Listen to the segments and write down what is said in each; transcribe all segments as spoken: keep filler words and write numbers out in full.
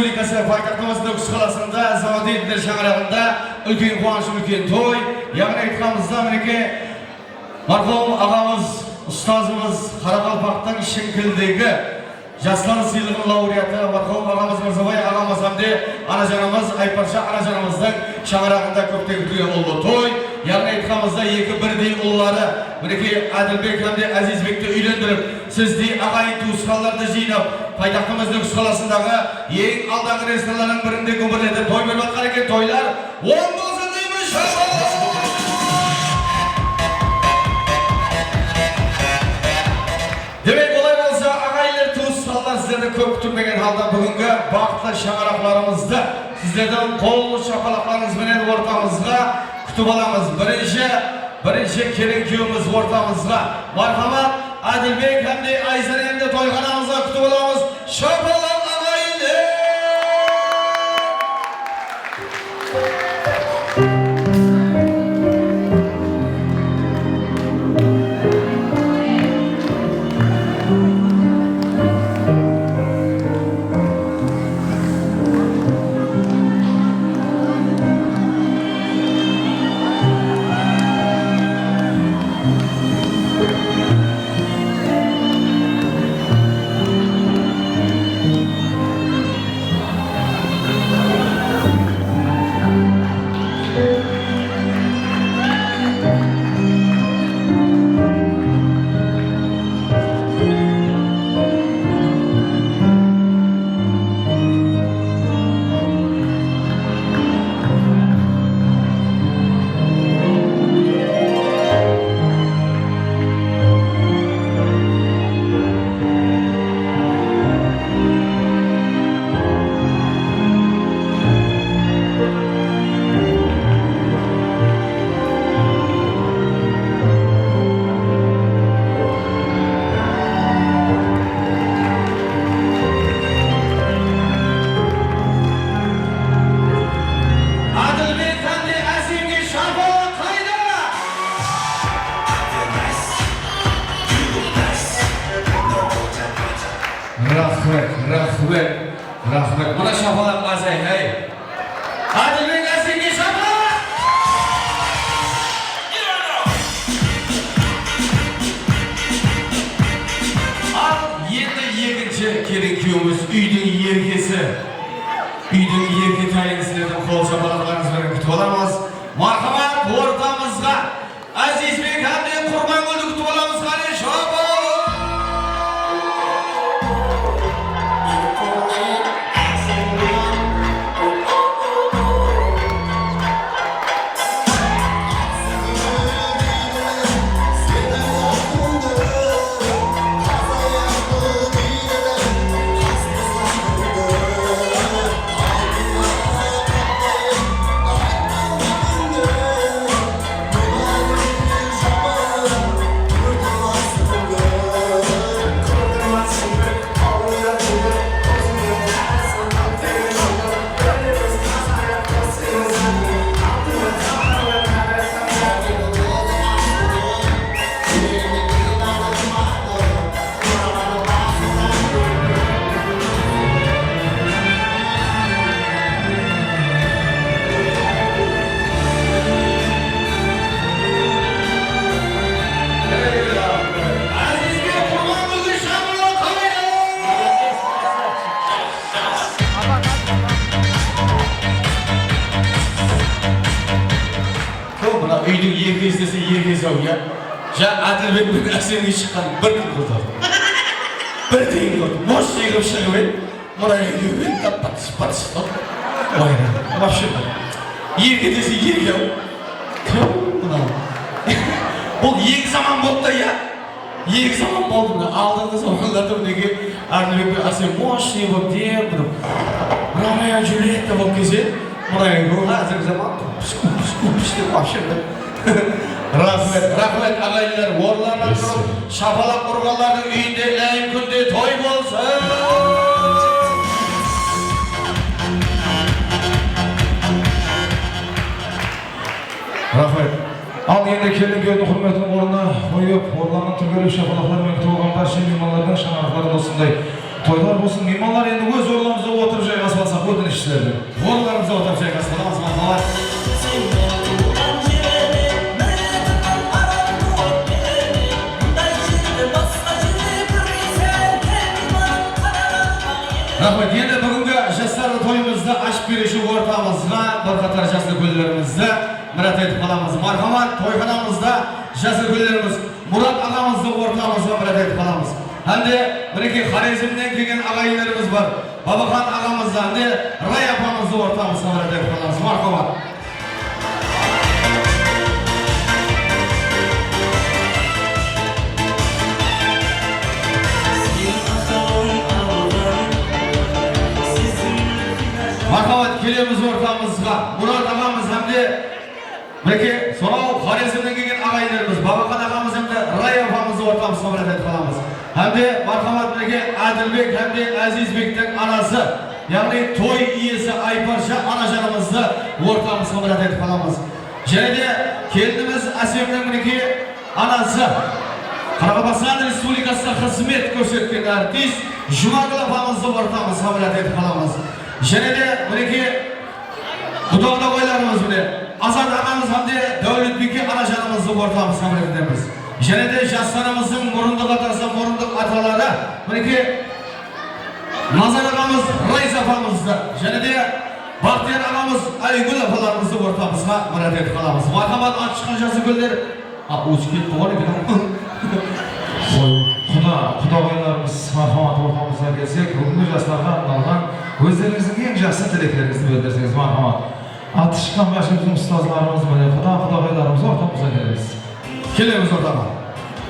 Paytaxtımız Nókis qalasında Zavoditler shańaraǵında úlken quwanısh, úlken toy. Yaǵnıy aytqanımızda, minekey, marhum aǵamız, ustazımız, Qaraqalpaqtıń Shıńkildegi Jaslar sıylıǵınıń laureatı, marhum aǵamız Mırzabay aǵamız hám de anajanımız Ayparsha anajanımızdıń shańaraǵında kópten kútilgen ullı toy. Yaǵnıy aytqanımızda, eki birdey ulları, minekey, Ádilbek hám de Ázizbekti úylendirip, sizdey aǵayin tuwısqanlardı jıynap, paytaxtımız Nókis qalasındaǵı eń aldaǵı restoranlardıń birinde gúmbirletip toy berip atqan eken. Toylar oń bolsın deymiz, shapalaq! Demek, olay bolsa, aǵayinler, tuwısqanlar, sizlerdi kóp kútilmegen halda búgingi baxıtlı shańaraqlarımızdı sizlerdiń qol shapalaqlarıńız benen ortamızǵa kútip alamız. Birinshi, birinshi kelin kúyewimiz ortamızǵa. Marhamat, Ádilbek hám de Ayzaremdi toyxanamızǵa kútip alamız. Shapalaq, aǵayinler! Ádilbek hám de Ásemge shapalaq qayda? Raxmet, raxmet, raxmet. Mına shapalaq azay, háy. Ádilbek Ásemge shapalaq! Al, endi ekinshi kelin kúyewimiz, úydiń erkesi. Úydiń erketayın sizlerdiń qol shapalaqlarıńız benen kútip alamız. Marhamat, ortamızǵa Ázizbek hám de Qurbangúldi kútip alamız, qáne, shapalaq! Mına úydiń erkesi dese, erkesi-aw, ya. Ja, Ádilbek penen Ásemge shıqqan bir kún qurdı. Bir tiyin qurdı. Moshniy qılıp shıǵıp edi. Mına ekewi tap patış, patış qılıp. Wayran. Вообще. Erke dese, erke-aw. Kim mınaw? Bul eki zaman boldı da, ya. Eki zaman boldı, mına, aldınǵı zamanlarda, minekey, Ádilbek penen Ásem moshniy bolıp, dem, mınaw, Romeo Julietta bolıp kelse, mına, bul házirgi zaman, pıs, pıs, pıs, pıs dep, вообще, bir. Raxmet, raxmet, aǵayinler, orınlarınan turıp, shapalaq urǵanlardıń úyinde lám kúnde toy bolsın! Raxmet. Al, endi kelin kúyewdiń húrmetine ornına qoyıp, orınlarınan túrgelep, shapalaqlar menen kútip alǵan bárshe miymanlardıń shańaraqların usınday Toylar bolsın, miymanlar endi óz orınlarımızda otırıp jayǵasıp alsaq, ótinish sizlerden. Orınlarımızda otırıp jayǵasıp alamız, marhamat. Raxmet. Endi búgingi jaslardı toyımızdı ashıp beriwshi ortamızǵa bir qatar jas úlkenlerimizdi mirát etip qalamız. Marhamat, toyxanamızda jas úlkenlerimiz Murat aǵamızdı ortamızǵa mirát etip qalamız. Hám de, minekey, Xorezmnen kelgen aǵayinlerimiz bar. Babaxan aǵamızdı hám de Ray apamızdı ortamızǵa mirát etip qalamız. Marhamat. Marhamat, kelemiz ortamızǵa. Murat aǵamız hám de Minekey, sonraw Xorezmnen kelgen aǵayinlerimiz, Babaxan aǵamız hám de Ray apamızdı ortamızǵa mirát etip qalamız. Hám de, marhamat, minekey, Ádilbek hám de Ázizbektiń anası, yaǵnıy toy iyesi Ayparsha anajanımızdı ortamızǵa mirát etip qalamız. Jáne de kelinimiz Ásemniń, minekey, anası, Qaraqalpaqstan Respublikasına xızmet kórsetken artist Jumagúl apamızdı ortamızǵa mirát etip qalamız. Jáne de, minekey, Quda-qudaǵaylarımız mine, Azat aǵamız hám de Dáwletbiyke anajanımızdı ortamızǵa mirát etemiz. Jáne de jaslarımızdıń murındıq atası, murındıq ataları, minekey, Nazar aǵamız Rayza apamızdı, jáne de Baxtiyar aǵamız Aygúl apalarımızdı ortamızǵa mirát etip qalamız. Marhamat, at shıqqan jas úlkenler. A, ózi kelip qoyǵan eken. Qoy, quda, qudaǵaylarımız, marhamat, ortamızǵa kelsek, búgingi jaslarǵa arnalǵan ózlerińizdiń eń jaqsı tileklerińizdi bildirseńiz, marhamat. Atı shıqqan bárshe biziń ustazlarımız, mine, quda, qudaǵaylarımız ortamızǵa kelemiz. Kelemiz ortaǵa.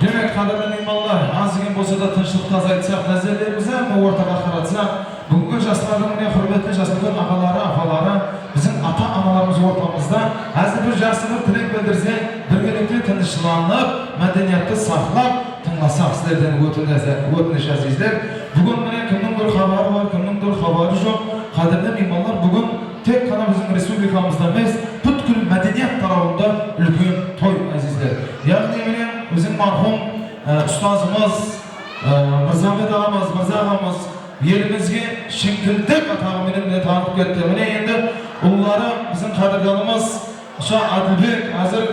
Demek, qádirli miymanlar, az-kem bolsa da tınıshlıq tazaytsaq názerlerimizi, mına ortaǵa qaratsaq, búgingi jaslardıń, mine, húrmetli jas úlken aǵaları, apaları, biziń ata-analarımız ortamızda házir bir jaqsı bir tilek bildirse, birgelikte tınıshlanıp, mádeniyattı saqlap, tıńlasaq sizlerden ótinish, ótinish, ázizler. Búgin, mine, kimnińdur xabarı bar, kimnińdur xabarı joq. Qádirli miymanlar, búgin tek ǵana biziń respublikamızda emes, pútkil mádeniyat tarawında úlken toy, ázizler. Yaǵnıy, mine, biziń marhum, e, ustazımız, e, Mırzamet aǵamız, Mırza aǵamız, elimizge Shıńkildek ataǵı menen mine tanıp ketti. Mine endi ulları biziń qádirdanımız usı Ádilbek házir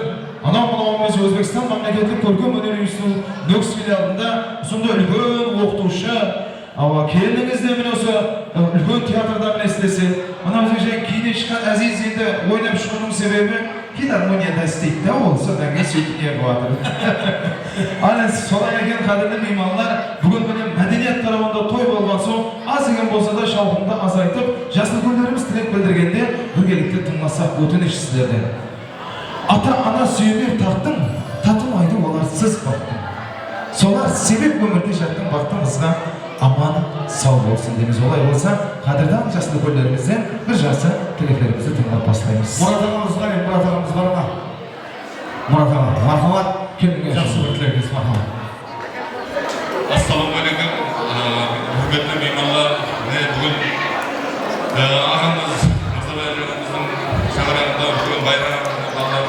anaw-mınaw emes, Ózbekstan mámleketlik kórkem óner institutınıń Nókis filialında usınday úlken oqıtıwshı. Awa, kelinińiz de mine usı, e, úlken teatrda mine islese. Mına bizge jáne keyinne shıqqan Áziz endi oynap shıǵıwınıń sebebi filarmoniyada isleydi da ol, sodan keyin sóytip ne qılıp atır. Áne, solay eken, qádirli miymanlar, búgin mine mádeniyat tarawında toy bolǵan soń, az-kem bolsa da shalqımdı azaytıp, jas úlkenlerimiz tilek bildirgende, birgelikte tıńlasaq, ótinish sizlerden. Ata-ana súyemer taxtıń, tatılmaydı olarsız baxtıń. Solar sebep ómirde jattıń baxtıńızǵa aman saw bolsın deymiz. Olay bolsa, qádirdan jas úlkenlerimizden bir jaqsı tileklerimizdi tıńlap baslaymız. Murat aǵamız bar, Murat aǵamız bar ma? Murat aǵa, marhamat, keldińiz. Jaqsı bir tilegińiz, marhamat. Assalawma áleykum, ıı, húrmetli miymanlar. Mine, búgin, ıı, aǵamız Mırzabay aǵamızdıń shańaraǵında úlken bayram, balalar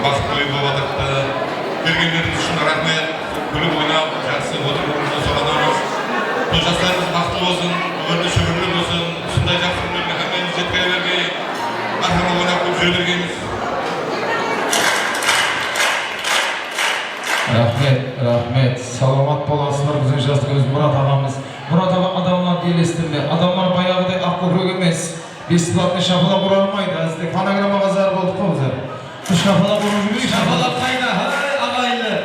baxıtlı úy bolıp atırıptı. Kelgenlerińiz ushın raxmet. Kúlip oynap, jaqsı otırıp, soǵanamız. Bul jaslarımız baxıtlı bolsın, ómirli-shúbirli bolsın. Usınday jaqsı kúnlerge hámmemiz jetkere bergey. Marhamat, oynap kúlip júre bergeymiz. Raxmet, raxmet. Salamat bolasızlar, biziń jas úlkenimiz Murat aǵamız. Murat aǵa, adamlardı elestirme. Adamlar bayaǵıday aq kókirek emes. Besplatnıy shapalaq ura almaydı. Házir tek fonogrammaǵa zar boldıq ǵoy bizler. Bir shapalaq urıp jibereyik. Shapalaq qayda? Háy, aǵayinler.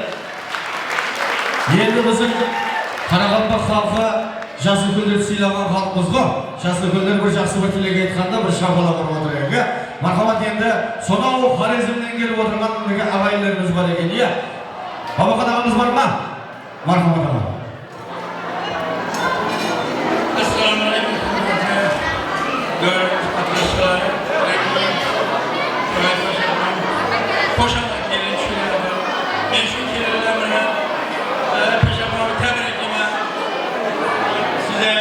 Endi biziń qaraqalpaq xalqı jas úlkenlerdi sıylaǵan xalıqpız ǵo. Jas úlkenler bir jaqsı bir tilek aytqanda bir shapalaq urıp otırayıq, ya. Marhamat, endi sonaw Xorezmnen kelip otırǵan minekey aǵayinlerimiz bar eken, ya. Babaxan aǵamız bar ma? Marhamat, aǵa. Assalawma áleykum, húrmetli dóret qatnasıwshıları. Qoshaqlar kelin shúylerdi. Men shún kelinlerdi, e, peshamaǵa tábrik etleymen. Sizler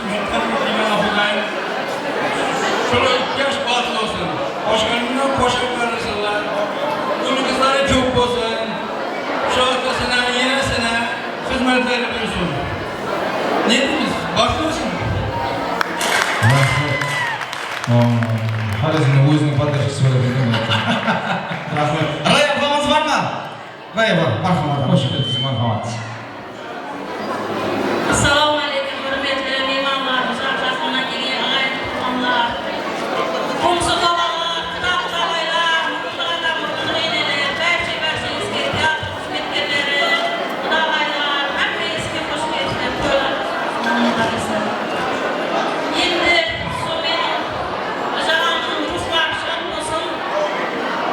jurtqa deymen, afılayın. Shunday yash baxıtlı bolsın. Qoshqanımnan qoshaqlar arasında. Ul-qızları kóp bolsın. Shu atasına, enesine xızmetleri Óziniń podderjkası bola bergen. Raxmet. Raya, balamız bar ma? Raya bar, marhamat. Xosh kelipsiz, marhamat. Assalawma áleykum, húrmetli miymanlar, uzaq jaqınnan kelgen aǵayin-tuwǵanlar, tuwmısı balalar, quda-qudabaylar, murınlı ata, murınlı eneler, bárshe-bársheńizge teatr xızmetkerleri, qudaǵaylar, hámmeńizge xosh kelipsizler, toylar. Endi sonıń menen Jalanıń ruwxları shad bolsın.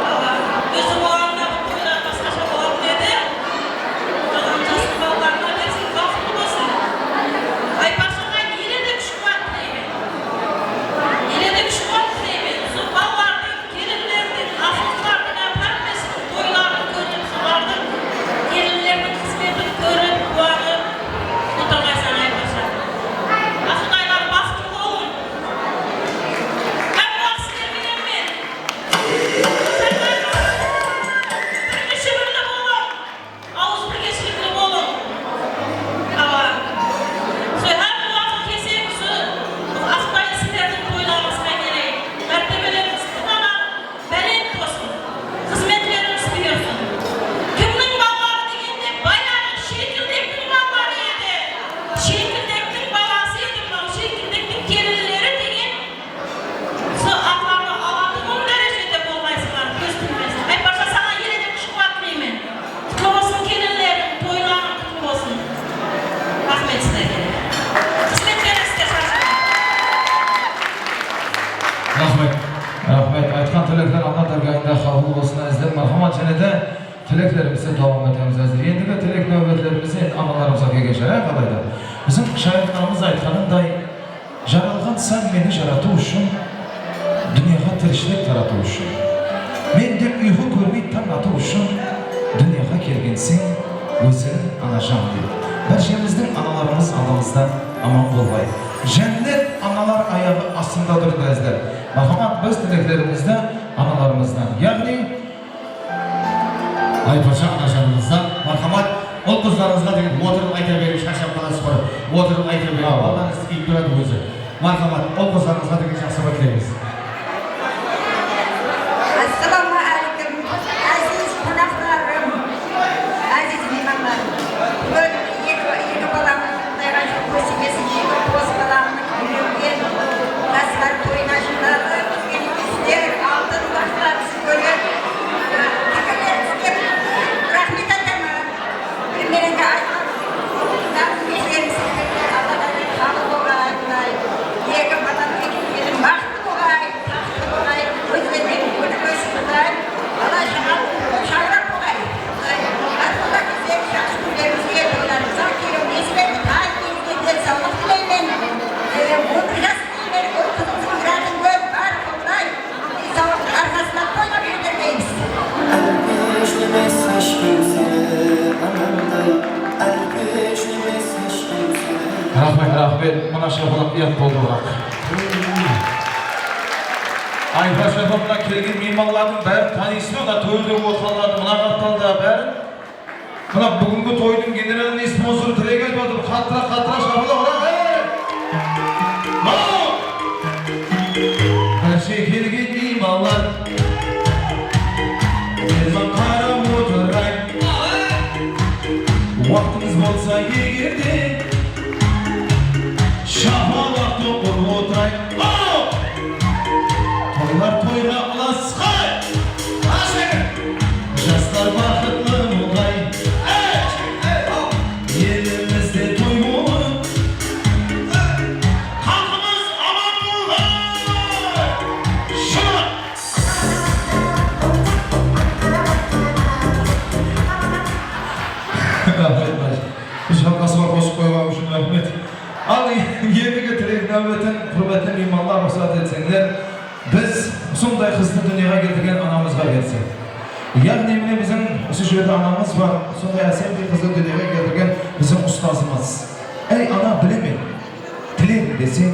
Awa, ózi bolǵanda bul toylar basqasha bolatuǵın edi. Jalan jaslı balalarına bersin, baxıtlı bolsın. Ayparshaǵa ele de kúsh-quwat tileymen. Ele de kúsh-quwat tileymen. Usı balalardıń, kelinlerdiń, aqıllılardıń, hámmesiniń toyların kórip, solardıń, kelinlerdiń xızmetin kórip, quwanıp otırǵaysań, Ayparsha. Aqılǵaylar, baxıtlı bolıń. Hámme waqıt sizler menenmen. Birge shúbirli bolıń. Awız birge shúbirli bolıń. Awa. Sol hámme waqıt kelsek, usı Aqpay sizlerdiń toylarıńızǵa keleyin. Mártebelerińiz tırǵanap, bálent bolsın. Xızmetlerińiz buyırsın. Kimniń balaları degende, bayaǵı Sheńkildektiń balaları edi. Sheńkildektiń balası edi mınaw, Sheńkildektiń kelinleri degen. Usı atlardı alatuǵın dárejede bolǵaysızlar, kóz tiymesin. Ayparsha, saǵan ele de kúsh-quwat tileymen. Qutlı bolsın kelinleriń, toylarıń qutlı bolsın. Raxmet sizlerge. Xızmet berińizler, sharshamań. Raxmet. Raxmet. Aytqan tilekler Alla dárgahında qabıl bolsın, ázizler. Marhamat, jáne de tileklerimizdi dawam etemiz, ázizler. Endigi tilek náwbetlerimiz endi analarımızǵa kelgen shıǵar, qalay da. Biziń shayırlarımız aytqanınday, Jaralǵansań meni jaratıw ushın, dúnyaǵa tirishilik taratıw ushın. Men dep uyqı kórmey tań atıw ushın, dúnyaǵa kelgenseń óziń, anajan, dep. Bárshemizdiń analarımız aldımızda aman bolǵay. Jánnet analar ayaǵı astında tur, ázizler. Marhamat, biz tileklerimizdi analarımızdan, yaǵnıy Ayparsha anajanımızdan, marhamat, ul-qızlarıńızǵa degen otırıp ayta beriń, sharshap qalasız ǵoy. Otırıp ayta beriń, balalarıńız kiyip turadı ózi. Marhamat, ul-qızlarıńızǵa degen jaqsıba tileymiz. Assalawma áleykum, áziz qonaqlarım, áziz miymanlarım. Búgin eki, eki balamız Qudayǵa shúkir, kórsengesi eki qos balamnıń úylengen jaslar toyına jıynalıp, kelgen iyisler, altın waqıtlarımız bólek, e, tikirlerimiz kep raxmet aytaman. Birmereńge aytqan, Alla bergen tikirler, Alla bergen qabıl bolǵay, Quday. Eki balanıń eki kelin baxıtlı bolǵay, taxtı bolǵay, ózlerine úlgi bolsın, Quday. Bala shaǵalı shańıraq bolǵay. Quday, arqalar bizlerdi jaqsı kúnlerimizge, toylarımızǵa keliw nesip etip, hár birimizge densawlıq tileymen. E, on bir jas tileymen, ul-qızımızdıń miratın kórip, báribir, Quday, densawlıqtıń arqasında toylap júrgizbeymiz. Álpeshlemez hásh kewseri, anamday, álpeshlemez hásh kewseri. Raxmet, raxmet. Mına shapalaq uyat boldı, biraq. Ayparsha apa, mına kelgen miymanlardıń bárin tanıysız ba? Mına tórde otırǵanlardıń, mına qaptalda bárin. Mına búgingi toydıń generalnıy sponsorı tilek aytıp atır. Qattıraq, qattıraq shapalaq uraq, ey! Bravo! Bárshe kelgen miymanlar, mezman qarap otıray. Waqtıńız bolsa, eger de, shapalaqtı urıp otıray. Hop! Toylar toyǵa ulasqay! Jaslar baxıtlı bolǵay! Ey! Elimizde toy bolıp, xalqımız aman bolǵay! Shımat! Raxmet, Bárshe. Biz shapqası bar qosıq qoyǵanı ushın raxmet. Al, endigi tilek náwbetin, húrmetli miymanlar, ruxsat etseńler, biz usınday qızdı dúnyaǵa keltirgen anamızǵa bersek. Yaǵnıy, mine, biziń usı jerde anamız bar, usınday ásemdey qızdı dúnyaǵa keltirgen biziń ustazımız. Ey, ana, bilemen, tilegim deseń,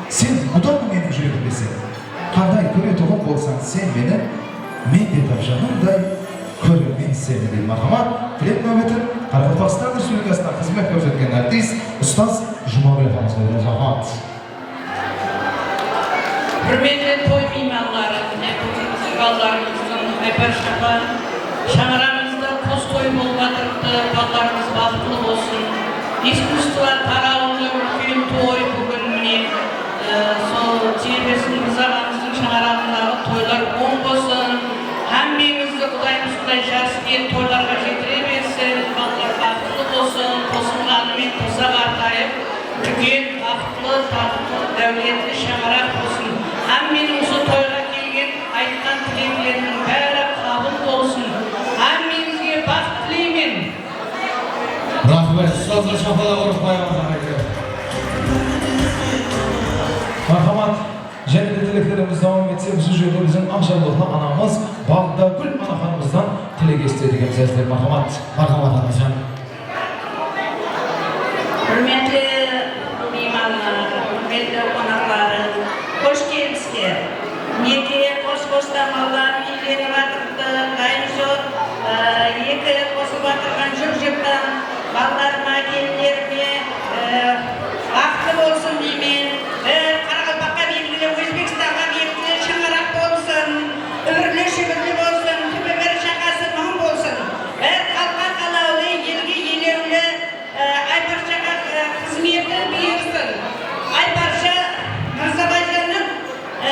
sen budan da meniń júregimdeseń. Qanday kóretuǵın bolsań sen meni, men de tap janımday kóremen seni, dey. Marhamat, tilek náwbetin Qaraqalpaqstan Respublikasına xızmet kórsetken artist, ustaz Jumagúl atamızǵa beremiz. Marhamat. Húrmetli toy miymanları, mine, Ballarımız baxıtlı bolsın. Iskusstvo tarawında úlken toy búgin, mine, e, sol Cebersin Mırza aǵamızdıń shańaraǵındaǵı toylar oń bolsın. Hámmeńizdi Qudayım usınday jaqsı toylarǵa jetire bersin. Balalar baxıtlı bolsın. Qosılǵanı menen qosa qartayıp, úlken, baxıtlı, taxtlı, dáwletli shańaraq bolsın. Hámmeniń usı toyǵa kelgen, aytqan tilekleriniń bári qabıl bolsın. Hámmeńizge baxıt tileymen. Raxmet. Ustazlar, shapalaq urıp qoyamız, aqaylar. Marhamat. Jáne de tileklerimiz dawam etse, biz usı jerde biziń aqjawlıqlı anamız Baǵdagúl anaxanımızdan tilek esitedi ekenbiz, ázizler. Marhamat. Marhamat, anajan. Húrmetli miymanlar, húrmetli qonaqlarım, xosh kelipsizler. Minekey, qos-qostan balalarım úylenip atırıptı. Qudayım sol, e, eki qosılıp atırǵan jup-juptan balalarıma, kelinlerime, e, baxıtlı bolsın deymen. Bir qaraqalpaqqa belgili, Ózbekstanǵa belgili shańaraq bolsın. Úmirli-shúmirli bolsın, túbi bir shaqası mıń bolsın. Bir xalıqqa qalawlı, elge elewli, e, Ayparshaǵa, e, xızmetin buyırsın. Ayparsha Mırzabayjannıń, e,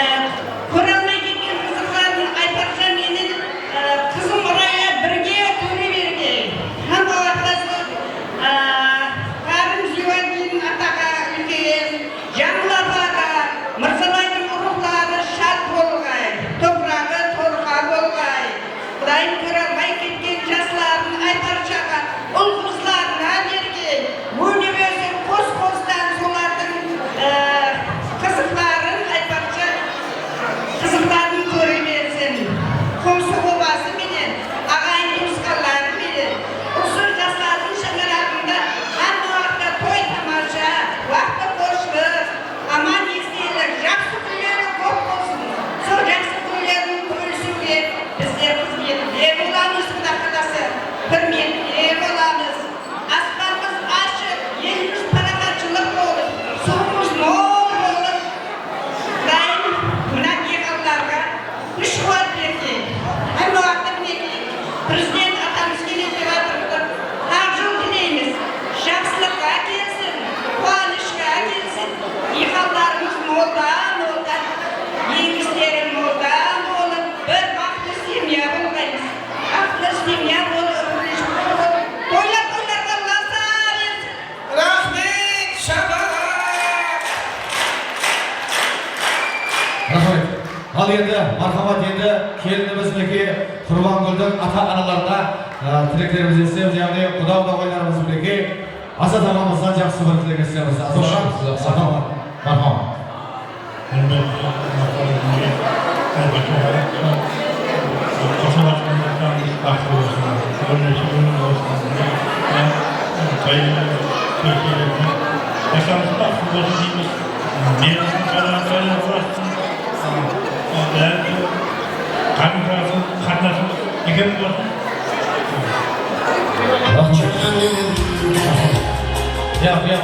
kóre almay ketken qızıqların Ayparsha menen, e, qızım Uraya birge kóre bergey. Hám olarǵa sol, e, Kárim Ziywagin ataǵa úlken, Jańla apaǵa, Mırzabaydıń ruwxları shad bolǵay, topıraǵı torqa bolǵay. Qudayım kóre almay ketken jasların Ayparshaǵa, ul-qızlarına bergey, ónip ósip qos-qostan solardıń, e, qızıqların Ayparsha qızıqların kóre bersin. Qońsı-qobası menen, aǵayin-tuwısqanları menen, usı jaslardıń shańaraǵında hámme waqıtta toy-tamasha, baxıtlı xoshlıq, aman-esenlik, jaqsı kúnleri kóp bolsın. Sol jaqsı kúnlerin bólisiwge bizler xızmetinde bolamız, Quda qálasa, húrmette bolamız. Aspanımız ashıq, elimiz paraxatshılıq bolıp, suwımız mol bolıp, Qudayım mına diyqanlarǵa kúsh-quwat bersin. Hámme waqıtta minekey, Prezident atamız keledi dep atırıptı. Aq jol tileymiz. Jaqsılıqqa kelsin, quwanıshqa kelsin. Diyqanlarımız moldan-moldan, egisleri moldan bolıp, bir baxıtlı semya bolǵaymız. Baxıtlı semya bolıp, úmirli-shúmirli bolıp, toylap, toylarǵa ulasa bersin. Raxmet, shapalaq! Raxmet. Al endi, marhamat, endi kelinimiz minekey Qurbangúldiń ata-analarına, e, tileklerimizi esitemiz, yaǵnıy quda-qudaǵaylarımız minekey Azat aǵamızdan jaqsı bir tilek esitemiz. Azat aǵa, marhamat. Marhamat. Húrmetli qonaqlar, Ayparsha, qosıp atqanlar baxıtlı bolsın, ózleri bolsın, toylarımız baxıtlı bolsın deymiz. Miyrazdıń qanatları ulasın, bári qarın-qarasın, qarnasın, úlken bolsın. Raxmet. Yaq, yaq.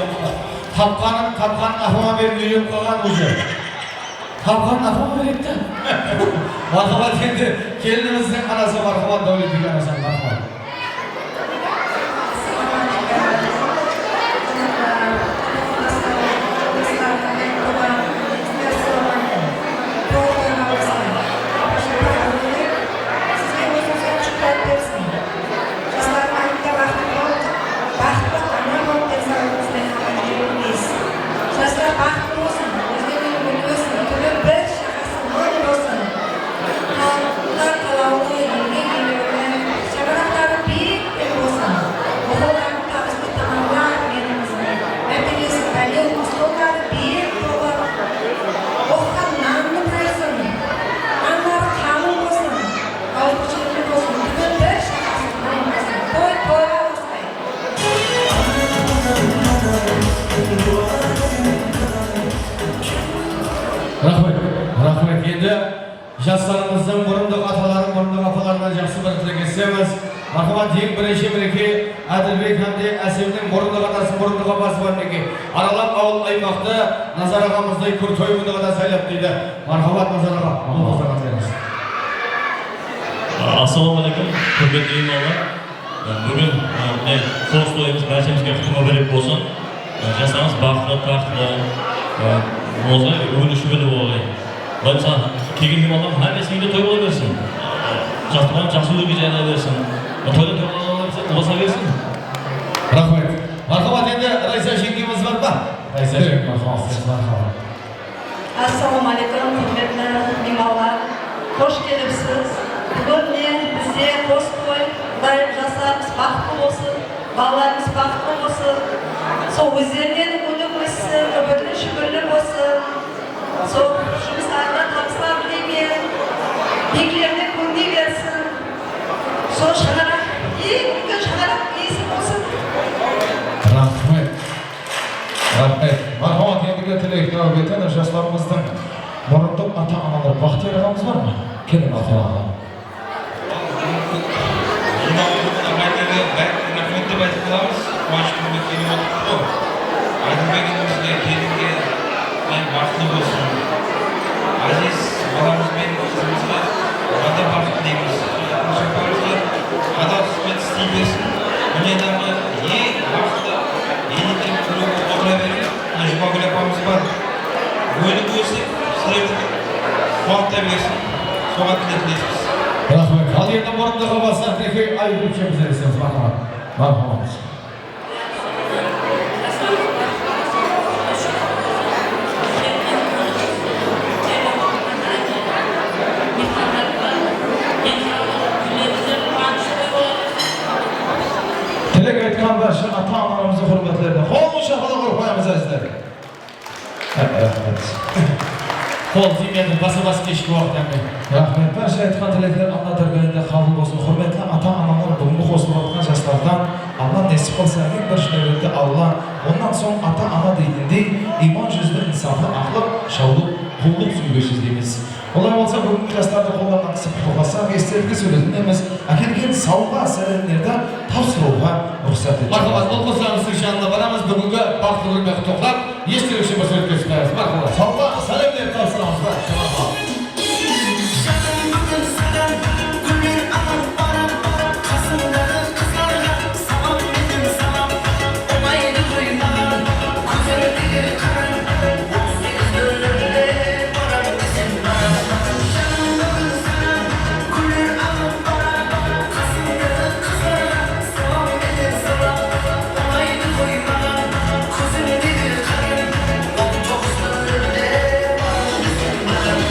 Tapqanın, tapqanın apama berip úylenip qalǵan ózi. Tapqanın apama beredi da. Marhamat, endi kelinimizdiń anası, marhamat, Dáwletbiyke anası, marhamat. Sizge ózimizden shuhrat bersin. Jaslardıń aytında baxıtlı bolıp, baxıtlı ana bolıp, densawlıǵıńız penen aman júre bermeysiz. Jaslar baxıtlı bolsın, ózlerinen úlken óssin, túbi bir, shaǵası mıń bolsın. Xalıqqa qalawlı, elge elewli, shańaraqları biyik bolsın. Oqıwların tabıslı tamamlap, elimizdiń mártebesi bálent, stolları biyik bolıp, oqıǵan nanlı bolsın, nanları qalıń bolsın, awızı shekli bolsın, túbi bir, shaǵası mıń bolsın. Toy toyǵa Raxmet, raxmet. Endi jaslarımızdıń murındıq ataları, murındıq apalarına jaqsı bir tilek esitemiz. Marhamat, eń birinshi minekey Ádilbek hám de Ásemniń murındıq atası, murındıq apası bar minekey. Aralap awıl aymaqtı Nazar aǵamızday kórtoy mundaq adam saylap deydi. Marhamat, Nazar aǵa, mol bolsın, raxmet. Assalawma áleykum, húrmetli miymanlar. Búgin, e, mine, qos toyımız bárshemizge qutıma bólek bolsın. E, jaslarımız baxıtlı, taxtlı, e, bolsa, ógili shúbirli bolǵay. Bılay mısalı, kelgen miymanlardıń hámmesiniń de toy bola bersin. Jaqtıǵan jaqsı ómir jayıla bersin. E, toyda toyǵan ulıwasa bersin. Raxmet. Marhamat, endi Raysa jeńgemiz bar ma? Raysa jeńge, marhamat. Marhamat. Assalawma aleykum, húrmetli miymanlar. Xosh kelipsiz. Búgin mine bizde qos toy, Qudayım jaslarımız baxıtlı bolsın, balalarımız baxıtlı bolsın. Sol ózlerinen únip óssin, úbirli-shúbirli bolsın. Sol jumıslarında tabıslar tileymen. Beklerine kóriney bersin. Sol shańaraq, eń úlken shańaraq iyesi bolsın. Raxmet. Raxmet. Marhamat, endigi tilek náwbetin jaslarımızdıń murınlıq ata-analar, Baxtiyar aǵamız bar ma? Keliń, Baxtiyar aǵa. Bárine raxmet dep aytıp qalamız. Quwanısh kúnine kelip otırmız ǵoy. Aydınbek inimizge, kelinge, men baxıtlı bolsın. Áziz balamız benen qızımızǵa oǵan da baxıt tileymiz. Shapamızǵa hadal xızmet isley bersin. Dúnyadaǵı eń baxıtlı, eń úlken kúni bolıp otıra bersin. Mına Jumagúl apamız bar. Ónip ósip, sizlerdi quwanıp ta bersin. Soǵan tilek tileymiz. Raxmet. Al, endi murındaǵı baslar Tekew Ayıp úlkemizden esitemiz. Marhamat. Marhamat. Tilek aytqan barsha ata-analarımızdıń húrmetlerine qol shapalaq urıp qoyamız, ázizler. Há, raxmet. Qol tiymedi, basa-bas keshki waqıt, áme. Raxmet. Barsha aytqan tilekler Alla dárgayında qabıl bolsın. Húrmetli ata-analar, búgingi qosılıp atırǵan jaslardan Alla nesip qılsa, eń birinshi náwbette Alla, onnan soń ata-ana degende iyman júzli, insaflı, aqlıq, shawlıq, qullıq súygesh izleymiz. Olay bolsa, búgingi jaslardı qollarınan qısıp qutlıq qılsaq, estelikli sóylediń demiz, ákelgen sawǵa, sálemlerdi tapsırıwǵa ruxsat etiń. Marhamat, bul qoslarımızdıń janına baramız. Búgingi baxıtlı kúnmen qutlıqlap, estelik ushın bir súwretke túsip qoyamız. Marhamat. Sawǵa, sálemlerdi tapsıramız. Marhamat. Janım, búgin saǵan gúller alıp baram, qasımdaǵı qızlarǵa salam edim, salam. Ulaydı ǵoy maǵan, kóziń teger qarań, on segiz nol nolde baram desem baram. Janım, búgin saǵan gúller alıp baram, qasımdaǵı qızlarǵa salam edim, salam. Ulaydı ǵoy maǵan, kóziń teger qarań, on toǵız nol nolde baram desem baram.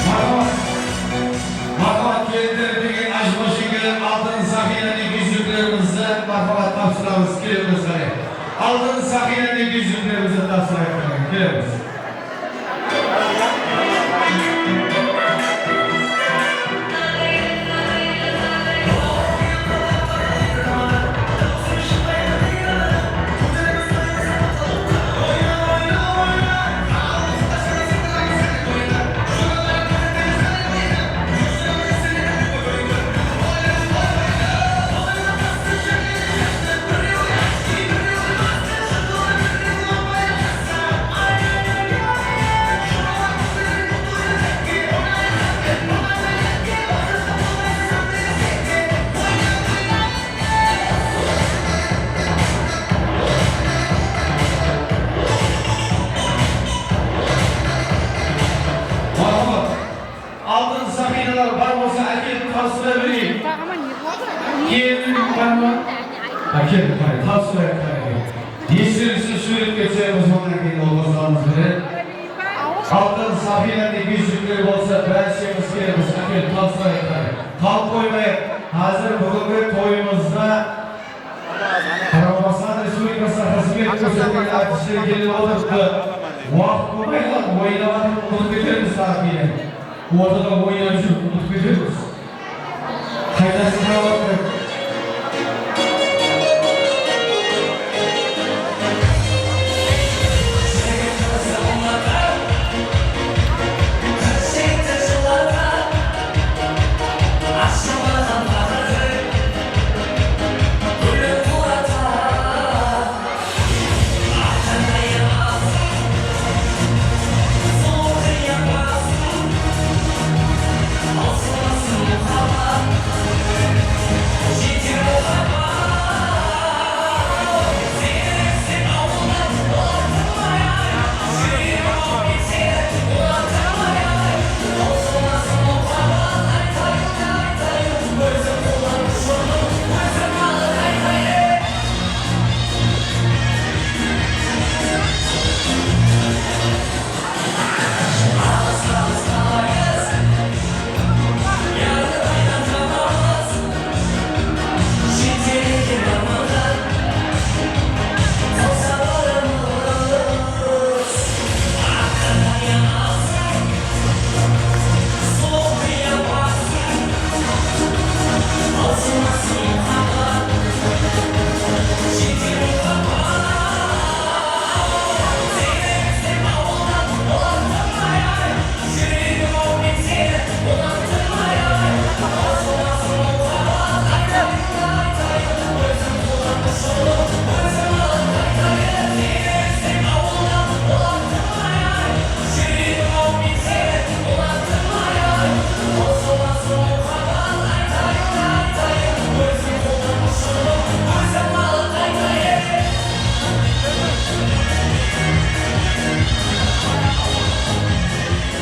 Marhamat. Marhamat, kelinler, búgin Ájimbash jeńgeler altın saqiylanıń úziklerimizdi, marhamat, tapsıramız, kelemiz, qáne. Altın saqiylanıń úziklerimizdi tapsırayıq, qáne, kelemiz. Kelin, qáne, qáne, tapsırayıq, qáne. Estelikli súwretke túsemiz, onnan keyin ulıwmaslarımız benen. Altın safiyadey júzikler bolsa, bárshemiz kelemiz, ákelip tapsırayıq, qáne. Qalıp qoymayıq. Házir búgingi toyımızda Qaraqalpaqstan Respublikasına xızmet kórsetken artistler kelip otırıptı. Waqıt bolmay qaldı, oynap atırıp ulıp ketermiz, saat kenen. Ortada oynap júrip ulıp ketermiz. Qaytasın, jawap ber.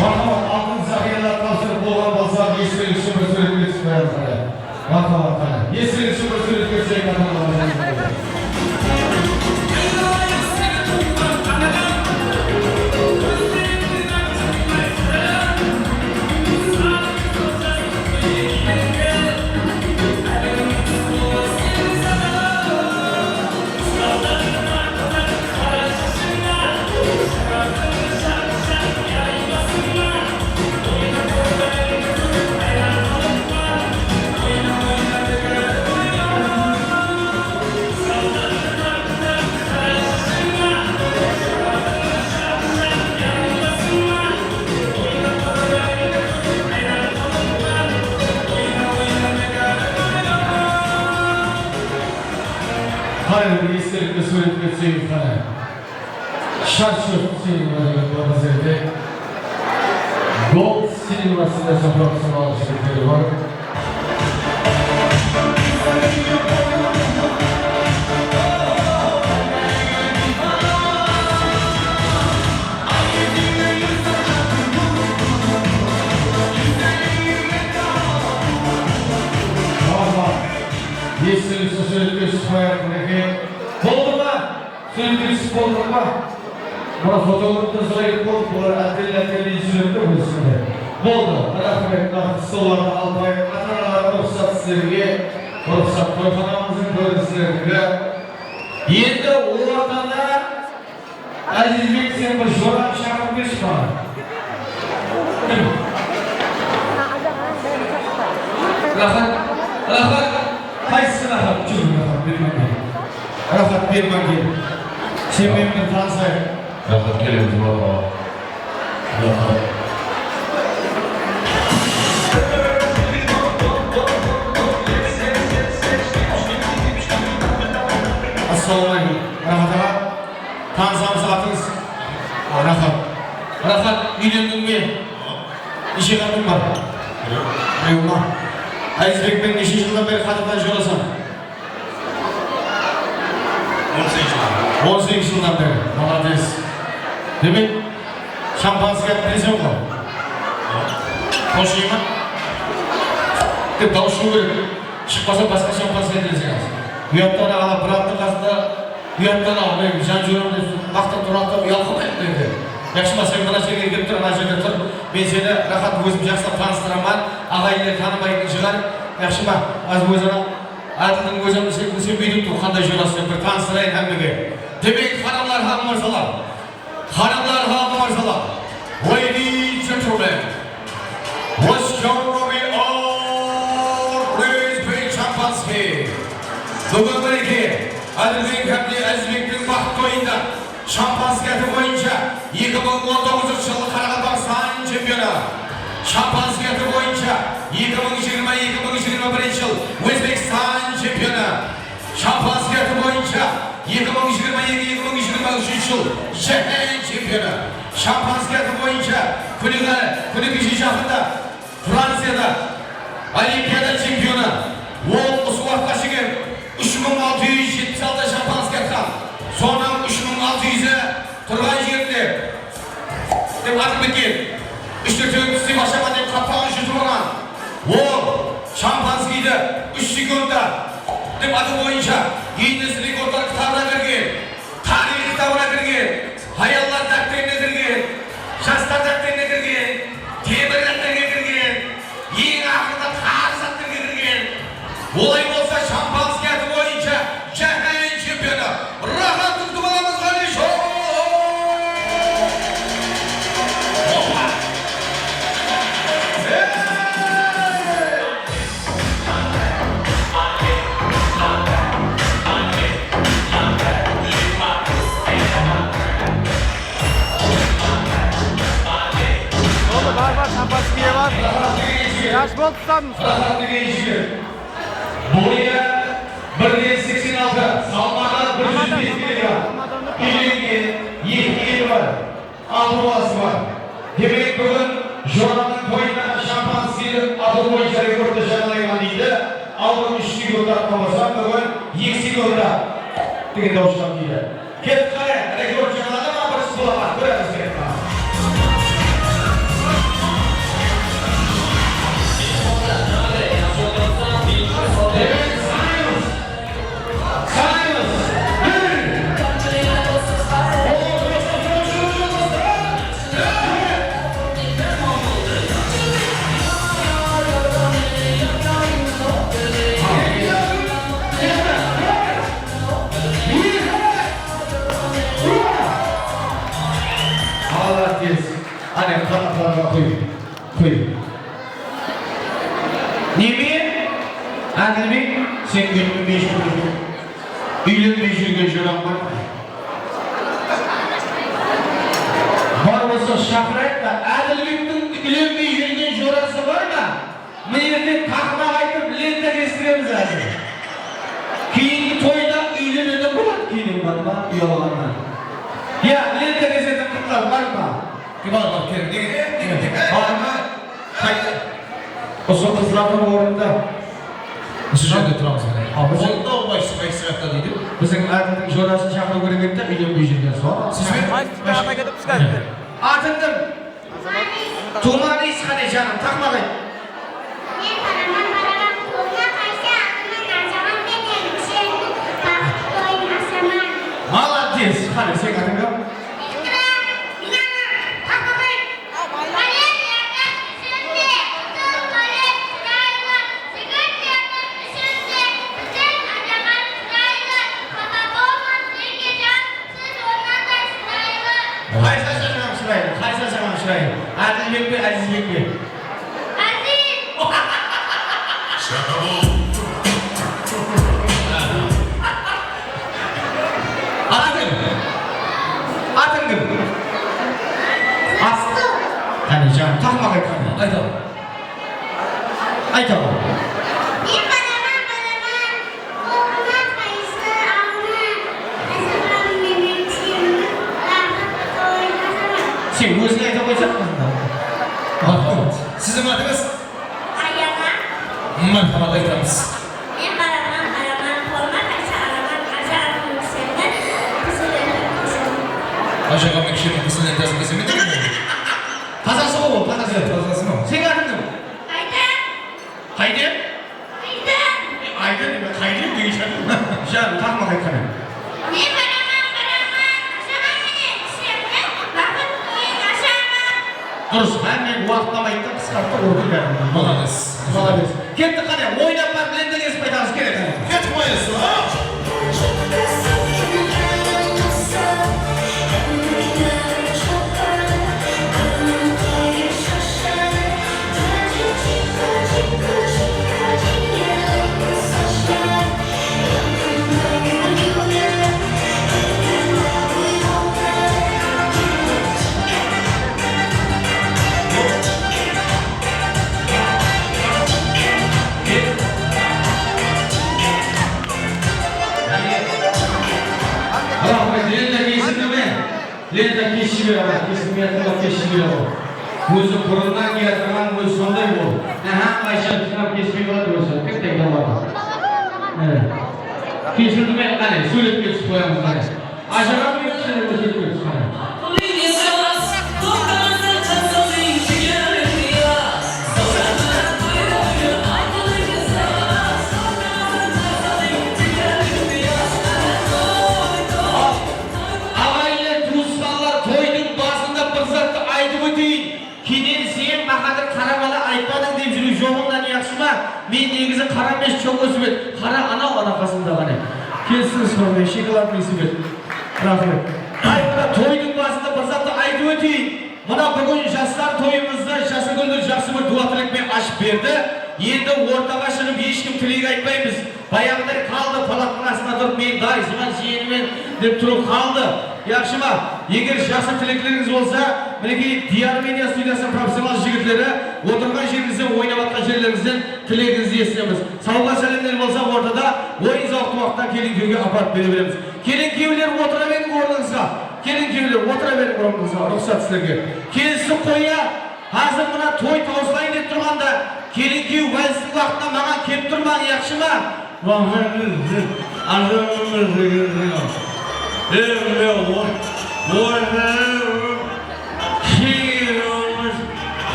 Marhamat, altın saqıyalar tapsırıp bolǵan bolsa, estelik ushın bir súwretke túsip qoyamız, qáne. Marhamat, qáne. Estelik ushın bir súwretke túseyik, ata-analarımız. Qáne, bir estelikli súwretke túseyik, qáne. Shart-shurt cinema degen bar bizlerde. Gold cinema sizler shaqırıp turǵan jigitler bar. Estelikli súwretke túsip qoyayıq, minekey. Boldı ma? Súwretke túsip boldıq pa? Mına fotograftan sorayıq, boldı, bular áttelli-áttelli súwretke bolsın. Boldı, raxmet, mına stollardı alıp qoyayıq. Ata-analar, ruxsat sizlerge, ruxsat toyxanamızdıń kórinislerindegi. Endi ortada Ázizbek, sen bir jorańdı shaqırıp bershi maǵan. Kim? Raxat, Raxat, qaysısı Raxat? Júr, Raxat, bermańge. Raxat, bermańge. Sen menen bir tanısayıq. Raxat, kelemiz, marhaba. Raxat. Assalawma aleykum. Raxat aǵa. Tanısamız, atıńız? Raxat. Raxat, úylendiń be? Neshe qátiń bar? Birew. Birew ma? Ázizbek penen neshe jıldan beri qádirdan jorasań? On segiz jıldan. On segiz jıldan beri. Molodec. Demek, shampanskiy alıp bereseń ǵoy. Xosh ma? Dep dawıs shıǵıw kerek. Shıqpasa, basqa shampanskiy tileseń házir. Uyattan aǵalar, brattıń qasında uyattan aǵa, men jan júremen dep maqtap turǵanda uyalqamaydı endi. Yaqshı ma, sen mına jerge kelip tur, ana jerde tur. Men seni raxat ózim jaqsılap tanıstıraman. Aǵayinler tanımaytın shıǵar. Yaqshı ma? Házir óz-ara Ádildiń ózi hám sen, sen búytip tur, qanday jorası dep bir tanıstırayın hámmege. Demek, xanımlar hám mırzalar. Xanımlar hám mırzalar, ladies and gentlemen, let's go, Robbie, all, please, please, shampanskiy. Búgin birge Ádilbek hám de Ázizbektiń baxıt toyında shampanskiy atı boyınsha eki mıń on toǵızınshı jılı Qaraqalpaqstan chempionı, shampanskiy atı boyınsha eki mıń jigirma, eki mıń jigirma birinshi jıl Ózbekstan chempionı, shampanskiy atı boyınsha eki mıń jigirma eki, eki mıń jigirma úshinshi jıl jáhán chempionı, shampanskiy atı boyınsha kúni, kúni keshe jaqında Franciyada Olimpiada chempionı. Ol usı waqıtqa shekem úsh mıń altı júz jetpis altı shampanskiy atqan. Sonıń úsh mıń altı júzi turǵan jerinde dep atıp ketken. Úsh-tórtewin tislep ashaman dep qapqaǵın jırtıp alǵan. Ol shampanskiydi úsh sekundta dep atı boyınsha Ginness rekordlar kitabına kirgen, tariyx kitabına kirgen, hayallar dápterine kirgen, jaslar dápterine kirgen, temir dápterge kirgen, eń aqıllı tarı zatlarǵa kirgen. Olay bolsa, shampanskiy atı boyınsha jáhán chempionı Raxat Turtıbalamız, qáne, shou! Hoppa! Ey! Boldı, bar, bar, shampanskiye bar. Yash boldı, tutamız. Boyı bir de seksen altı, salmaǵı bir júz bes kilogram. Úylengen, eki keli bar. Altı balası bar. Demek, búgin joranıń toyında shampanskiydi atıw boyınsha rekordtı jańalayman deydi. Aldın úsh sekund atqan bolsa, búgin eki sekund at degen dawıs shıǵadı deydi. Kettik, qáne, rekord jańaladı ma, birinshi bolaman, kóremiz, kettik. Demek, sanaymiz. Sanaymiz. Bir. Молодец. Áne, qanatlarǵa quy. Qoy. Neme? Ádilbek, sen úylenbey júrgen, úylenbey júrgen jorań bar ma? Bar bolsa, shaqırayıq ta. Ádilbektiń úylenbey júrgen jorası bar ma? Mına jerde taqmaq aytıp, lenta kestiremiz házir. Keyingi toyda úylenetin boladı, keyin bar ma, uyalǵannan. Ya, lenta kesetin qızlar bar ma? Kim bar, bar, kel, nege, nege, nege? Bar ma? Qayda? Usı qızlardıń ornında. Usı jerde turamız, mine. Al, biz onda olmay, qaysı jaqta deydi? Biziń Ádildiń jorasın shaqırıw kerek edi de, úylenbey júrgen, sol. Siz be? Qaysı jaqta ketipsiz házir? Atıń kim? Tuwmaǵan iyis qáne, janım, taqmaq ayt. Men baraman, baraman, qolına qaysı alaman, azaman menen, úshewińniń baxıt toyın asaman. Молодец, qáne, seniń atıń kim? Iqra, Dinara, taqmaq ayt. Bálent erteń úshin de, qızıl bálent shıraylı, jigit erteń úshin de, biziń azaman shıraylı, xafa bolma, Zergejan. Siz onnan da shıraylı. Qaysı azaman shıraylı? Qaysı azaman shıraylı? Ádilbek pe, Ázizbek pe? Áziz! Atıń kim? Atıń kim? Aslı. Qáne, janım, taqmaq ayt, qáne. Ayt al. Ayt al. Men baraman, baraman, qolıma qaysı alaman, azaman menen, úshewińniń baxıt toyın asaman. Sen óziń ayta qoysań, qızım. Marhamat. Siziń atıńız? Ayana. Marhamat aytamız. Men baraman, baraman, qolıma qaysı alaman, azaman úshewińniń qızıl lentası. Azaman úshewińniń qızıl lentasın kesemen degen. Tazası ǵoy ol, tazası. Tazası ma? Seniń atıń kim? Qayda? Qayda? Qayda degen shıǵar. Janım, taqma qaytqan. Men baraman, baraman, ashaman mine, ishimni, baxıt toyın ashaman. Durıs, hámme waqıtlamaydı da, qısqarttı, urdı bárin. Молодец. Молодец. Kettik, qáne, oynap barıp, lentege kesip qaytamız, kele qáne. Kettik, maestro. Raxmet, lenta keshirdi me? Lenta keshirmey aq, keshirmey atırlar, keshirmey aq. Ózi burınnan kiyatırǵan ózi sonday ol. Aha, Aysha Islam keshirmey qaladı ózi, kip taydan bardı. Mine. Keshirdi me? Qáne, súwretke túsip qoyamız, qáne. Ajıramayın, kishkene kórsetiw kerek shıǵar. Aǵayinler, tuwısqanlar, toydıń basında bir zattı aytıp óteyin. Keyden sen, Bahadır, qara bala aytpadıń dep júriw joǵıńnan yaqshı ma? Men negizi qara emes, cho'ngizim edi. Qara, anaw, ana qasımda qáne. Kelsiz, shıǵarmay, shokoladnıy suwet. Raxmet. Ay, mına toydıń basında bir zattı aytıp óteyin. Mına búgin jaslar toyımızdı Jasagúldi jaqsı bir duwa tilek penen ashıp berdi. Endi ortaǵa shıǵıp hesh kim tilek aytpaymız. Bayaǵıday qaldı, palattıń astında turıp, men dayısıman, jiyenimen dep turıp qaldı. Yaqshı ma? Eger jaqsı tileklerińiz bolsa, minekey, Diyar media studiyasınıń professional jigitleri otırǵan jerińizden, oynap atqan jerlerińizden tilegińizdi esitemiz. Sawǵa sálemler bolsa ortada, oyın-zawıqtı waqıtta kelin-kúyewge aparıp bere beremiz. Kelin-kúyewler, otıra beriń ornıńızǵa. Kelin-kúyewler, otıra beriń ornıńızǵa, ruxsat sizlerge. Kelisi qoya. Házir mına toy tawsılayın dep turǵanda, kelin-kúyew, válstiń waqtında maǵan kelip turmań, yaqshı ma? Maǵan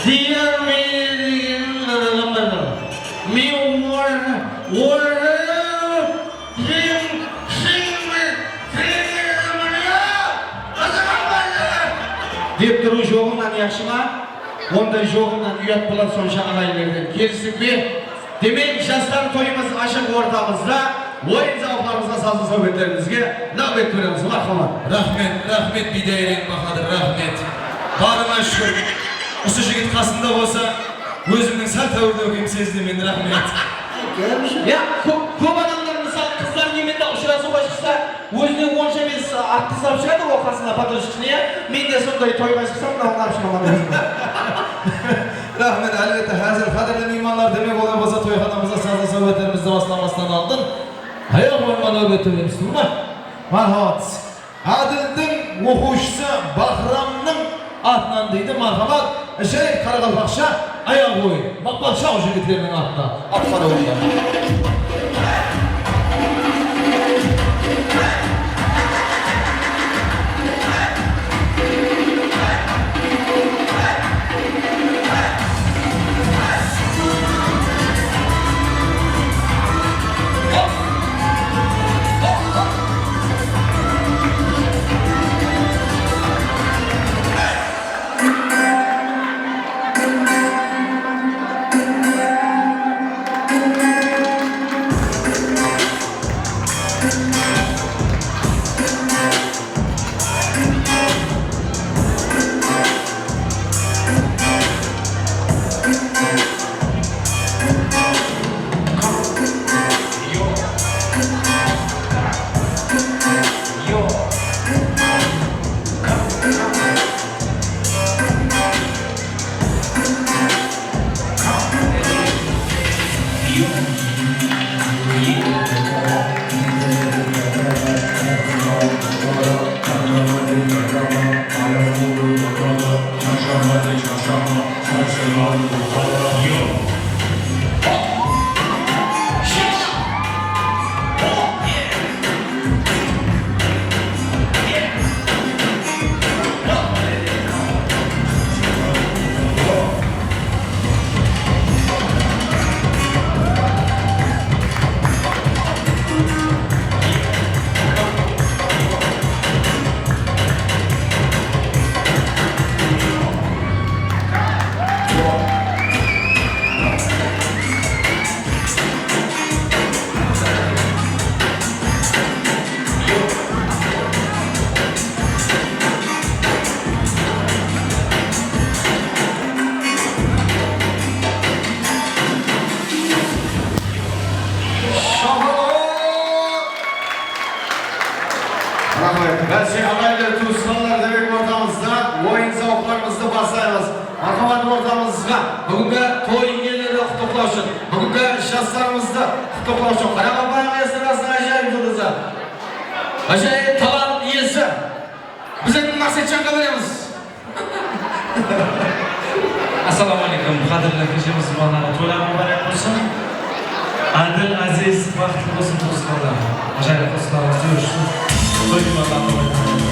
Diyar mene degeniń anaǵan bar. Men orı, orı, dep turıw joǵıńnan yaqshı ma? Onday joǵıńnan uyat boladı sonsha aǵayinlerden. Kelistik pe? Demek, jaslar toyımız ashıq ortamızda, oyın-zawıqlarımızǵa, sazlı sáwbetlerimizge náwbet beremiz. Marhamat. Raxmet, raxmet, Biydayırıń Bahadır, raxmet. Barıńa shúkir. Usı jigit qasımda bolsa, ózimniń sál táwirdew ekenimdi sezdim endi, raxmet. Ya, kóp, kóp adamlar, mısalı, qızlar nemende ushırasıwǵa shıqsa, ózine onsha emes attı salıp shıǵadı ǵoy qasına, podochkasına, ya. Men de sonday toyǵa shıqsam, mınanı alıp shıǵaman ózime. Raxmet, álbette, házir qádirli miymanlar, demek, olay bolsa, toyxanamızda sazlı sáwbetlerimizdi baslamastan aldın ayaq oyınǵa náwbet beremiz, tuwma? Marhamat. Ádildiń oqıwshısı Bahramnıń atınan deydi, marhamat, ájayıp qaraqalpaqsha ayaq oyın, Maqpal shaw jigitleriniń atına. Atqara oyınlar. Bárshi aǵayinler, tuwısqanlar, demek, ortamızda oyın-sawıqlarımızdı baslaymız. Marhamat, ortamızǵa búgingi toy iyeleri qutlıqlawshı, búgingi jaslarımızdı qutlıqlawshı Qaraqalpaq estradasınıń ájayıp juldızı, ájayıp talant iyesi, biz endi Maqsetjanǵa beremiz. Assalawma áleykum, qádirli ákeshemiz, juwanaǵa toylar múbárek bolsın. Ádil, Aziz, baxıtlı bolsın, tuwısqanlar. Ájayıp qosıqlarımızdı joyıshsın. Toy miymanlarına oynamayın.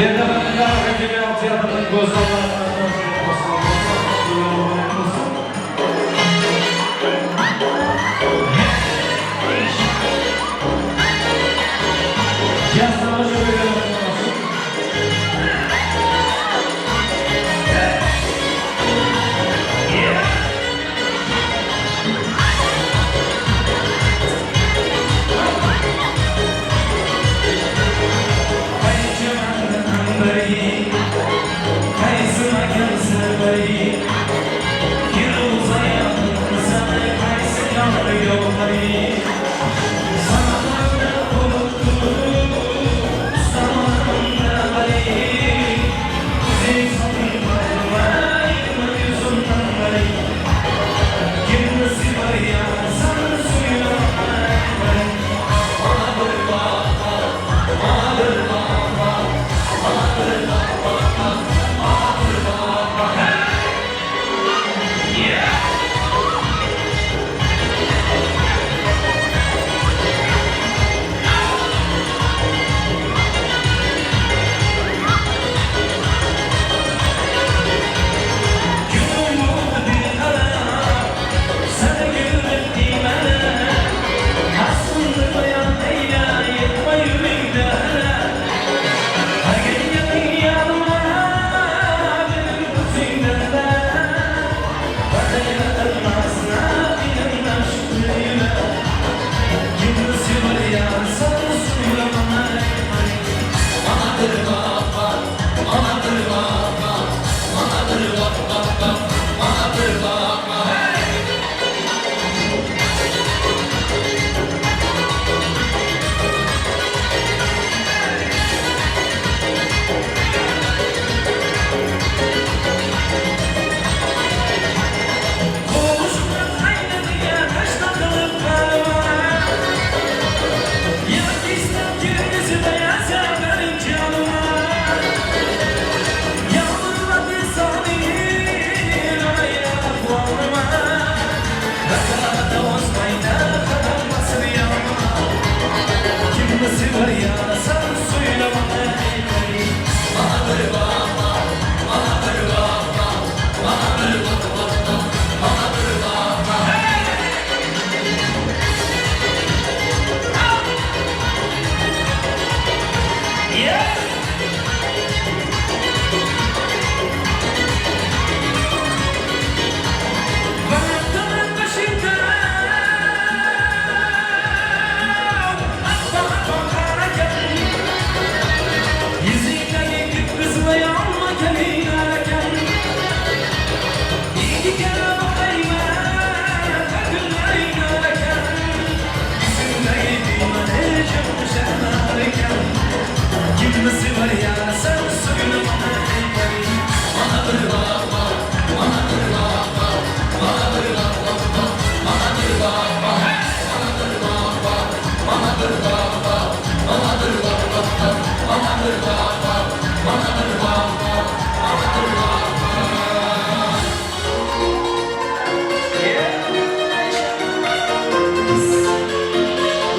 Endi Akademiyalıq teatrdıń gózzallarına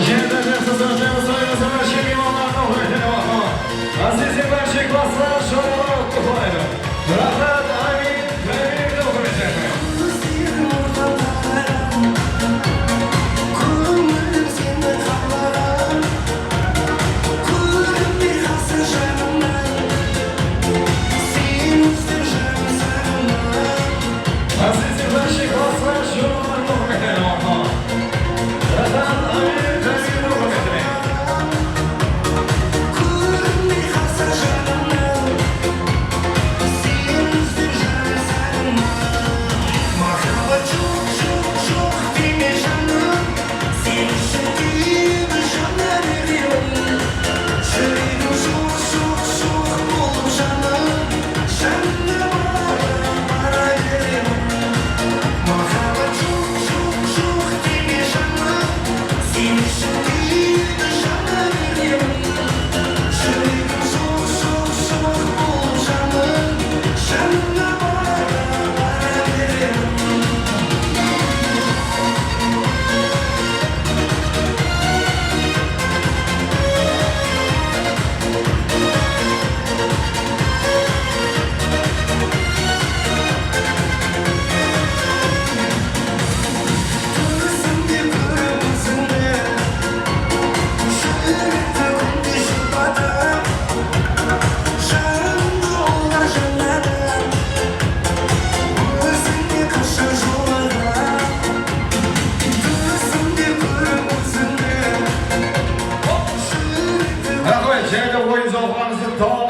Jende de sizden jemis ayırsa, chempionlardıń ruwaytına baqıp, Aziz Ibrahim Klaslar joralar qutlıq etilayıq. Rahat Amin Kabirovtıń ruwaytına.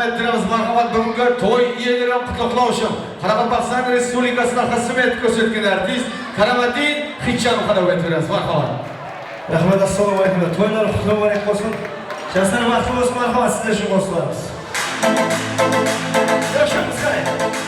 Ettiremiz, marhamat, búgingi toy iyelerin qutlıqlaw ushın Qaraqalpaqstan Respublikasına xızmet kórsetken artist Karamatdin Xitjanov qadam ettiremiz, marhamat. Raxmet, assalamu alaykum. Toylar qutlı múbarek bolsın. Jaslar baxıtlı bolsın, marhamat, sizler ushın qosılamız. Yaqshı, qızlar.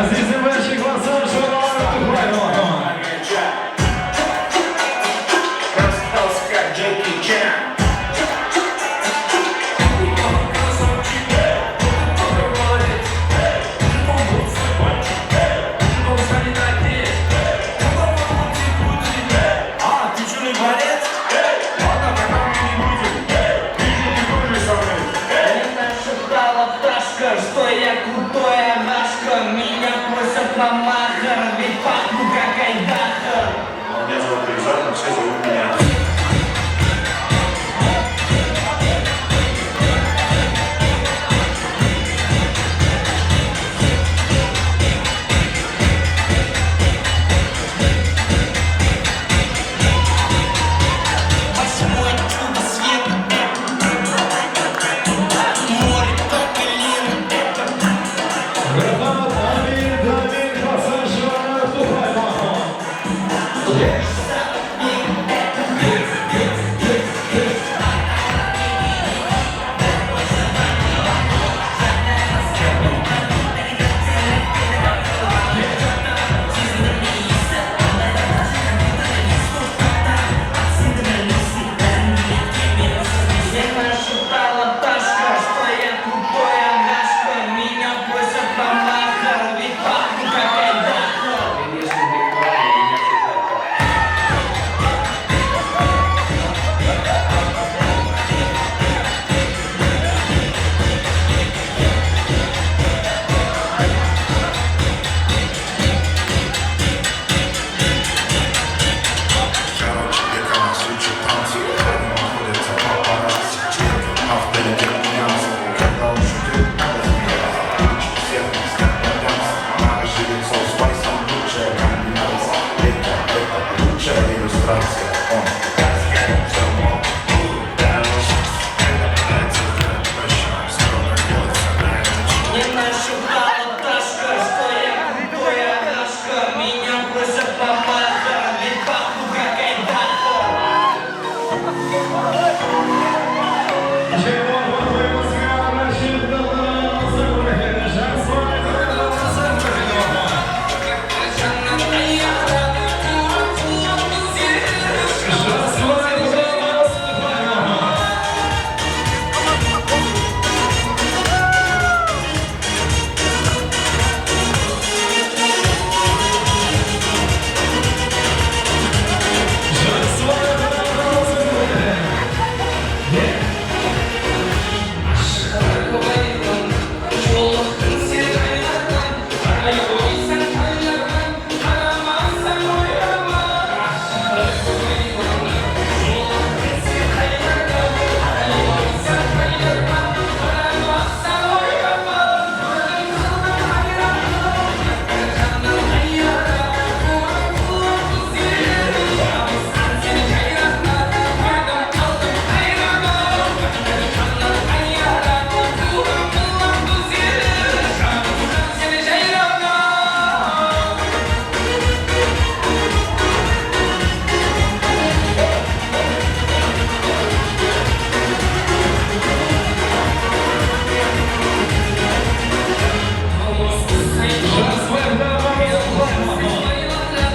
Azizim, bárshe klassdash, To'xtay Mahmud. Шептала пташка, что я крутой, Агашка. Меня просят на махар, ведь пахну как айдаха. Меня зовут Рюкзак, но все зовут меня. Raxmat, Amir Damin Hasanshevani To'xtay Mahmud.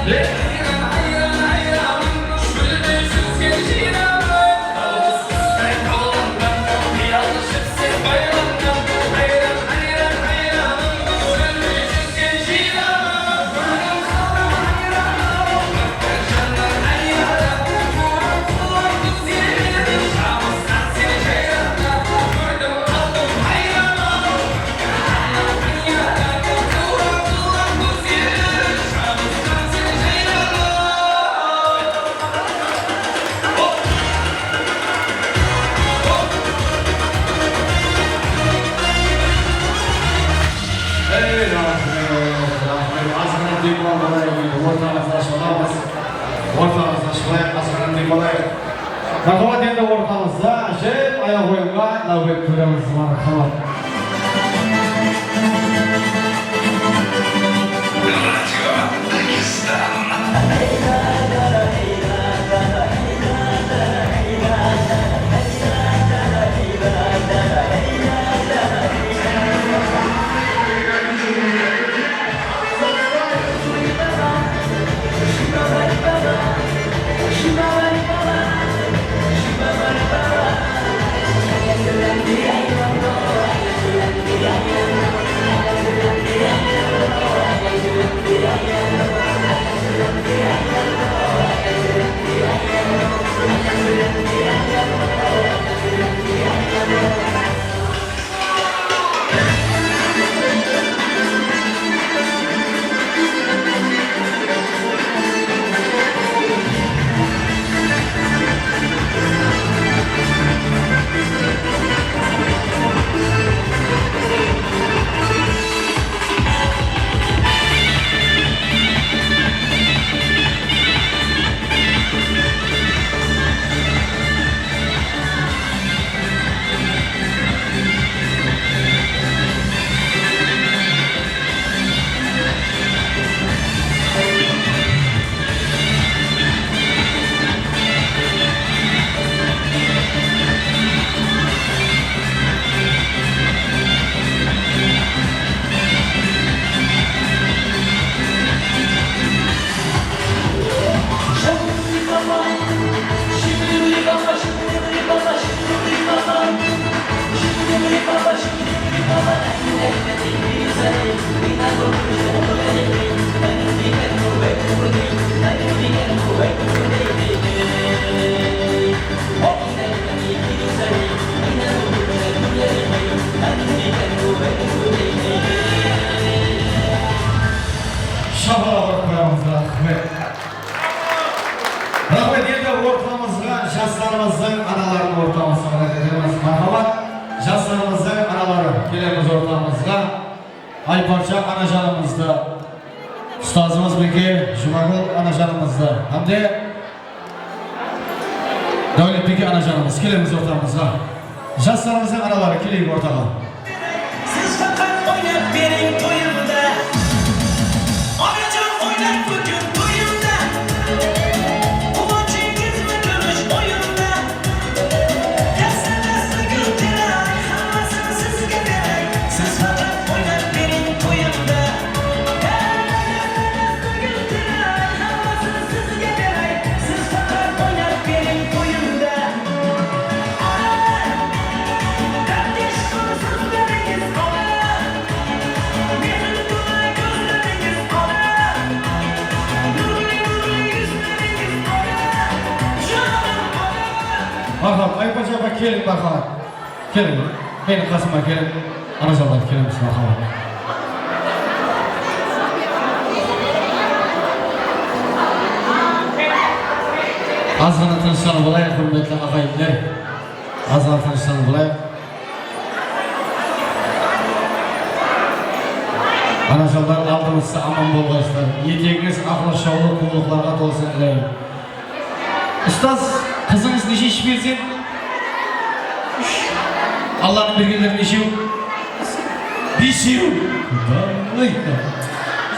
Ey, raxmet, raxmet. Azǵana dem alıp alayıq, endi ortamızdı ashıp alamız. Ortamızdı ashıp alayıq, azǵana dem alayıq. Marhamat, endi ortamızda ájayıp ayaq oyınǵa náwbet kútemiz. Marhamat. Shapalaq urıp qoyamız, raxmet. Raxmet, endi ortamızǵa jaslarımızdıń analarını ortamızǵa davet etemiz. Marhamat, jaslarımızdıń analarına kelemiz ortamızǵa. Ayparsha anajanımızdı, ustazımız Biyke Jumagul anajanımızdı hám de Dáwletbiyke anajanımız, kelemiz ortamızǵa. Jaslarımızdıń analarına keleyik ortaǵa. Siz faqat oynap beriń toyımda. Onajan oynap ótken toyımda. Quwanshıńız mı tınısh oyımda. Dasta-dasta gúldi ay, hammasin sizge beray. Siz faqat oynap beriń toyımda. Dasta-dasta gúldi ay, hammasin sizge beray. Siz faqat oynap beriń toyımda. Ana, dártkesh qılıp sózlerińiz, ana. Mehrim tulay kózlerińiz, ana. Nurlı, nurlı júzlerińiz, ana. Janım, ana. Marhamat, Ayparsha apa, keliń, marhamat. Keliń, meniń qasıma keliń. Anajanlar, kelemiz, marhamat. Azǵana tınıshlanıp alayıq, húrmetli aǵayinler. Azǵana tınıshlanıp alayıq. Anajanlar, aldımızda aman bolǵaysızlar. Etegińiz aqlıq-shawlıq, quwlıqlarǵa tolsın, ilahim. Ustaz, qızıńız neshinshi perzent? Úsh. Allanıń bergenleri neshew? Beshew. Davay.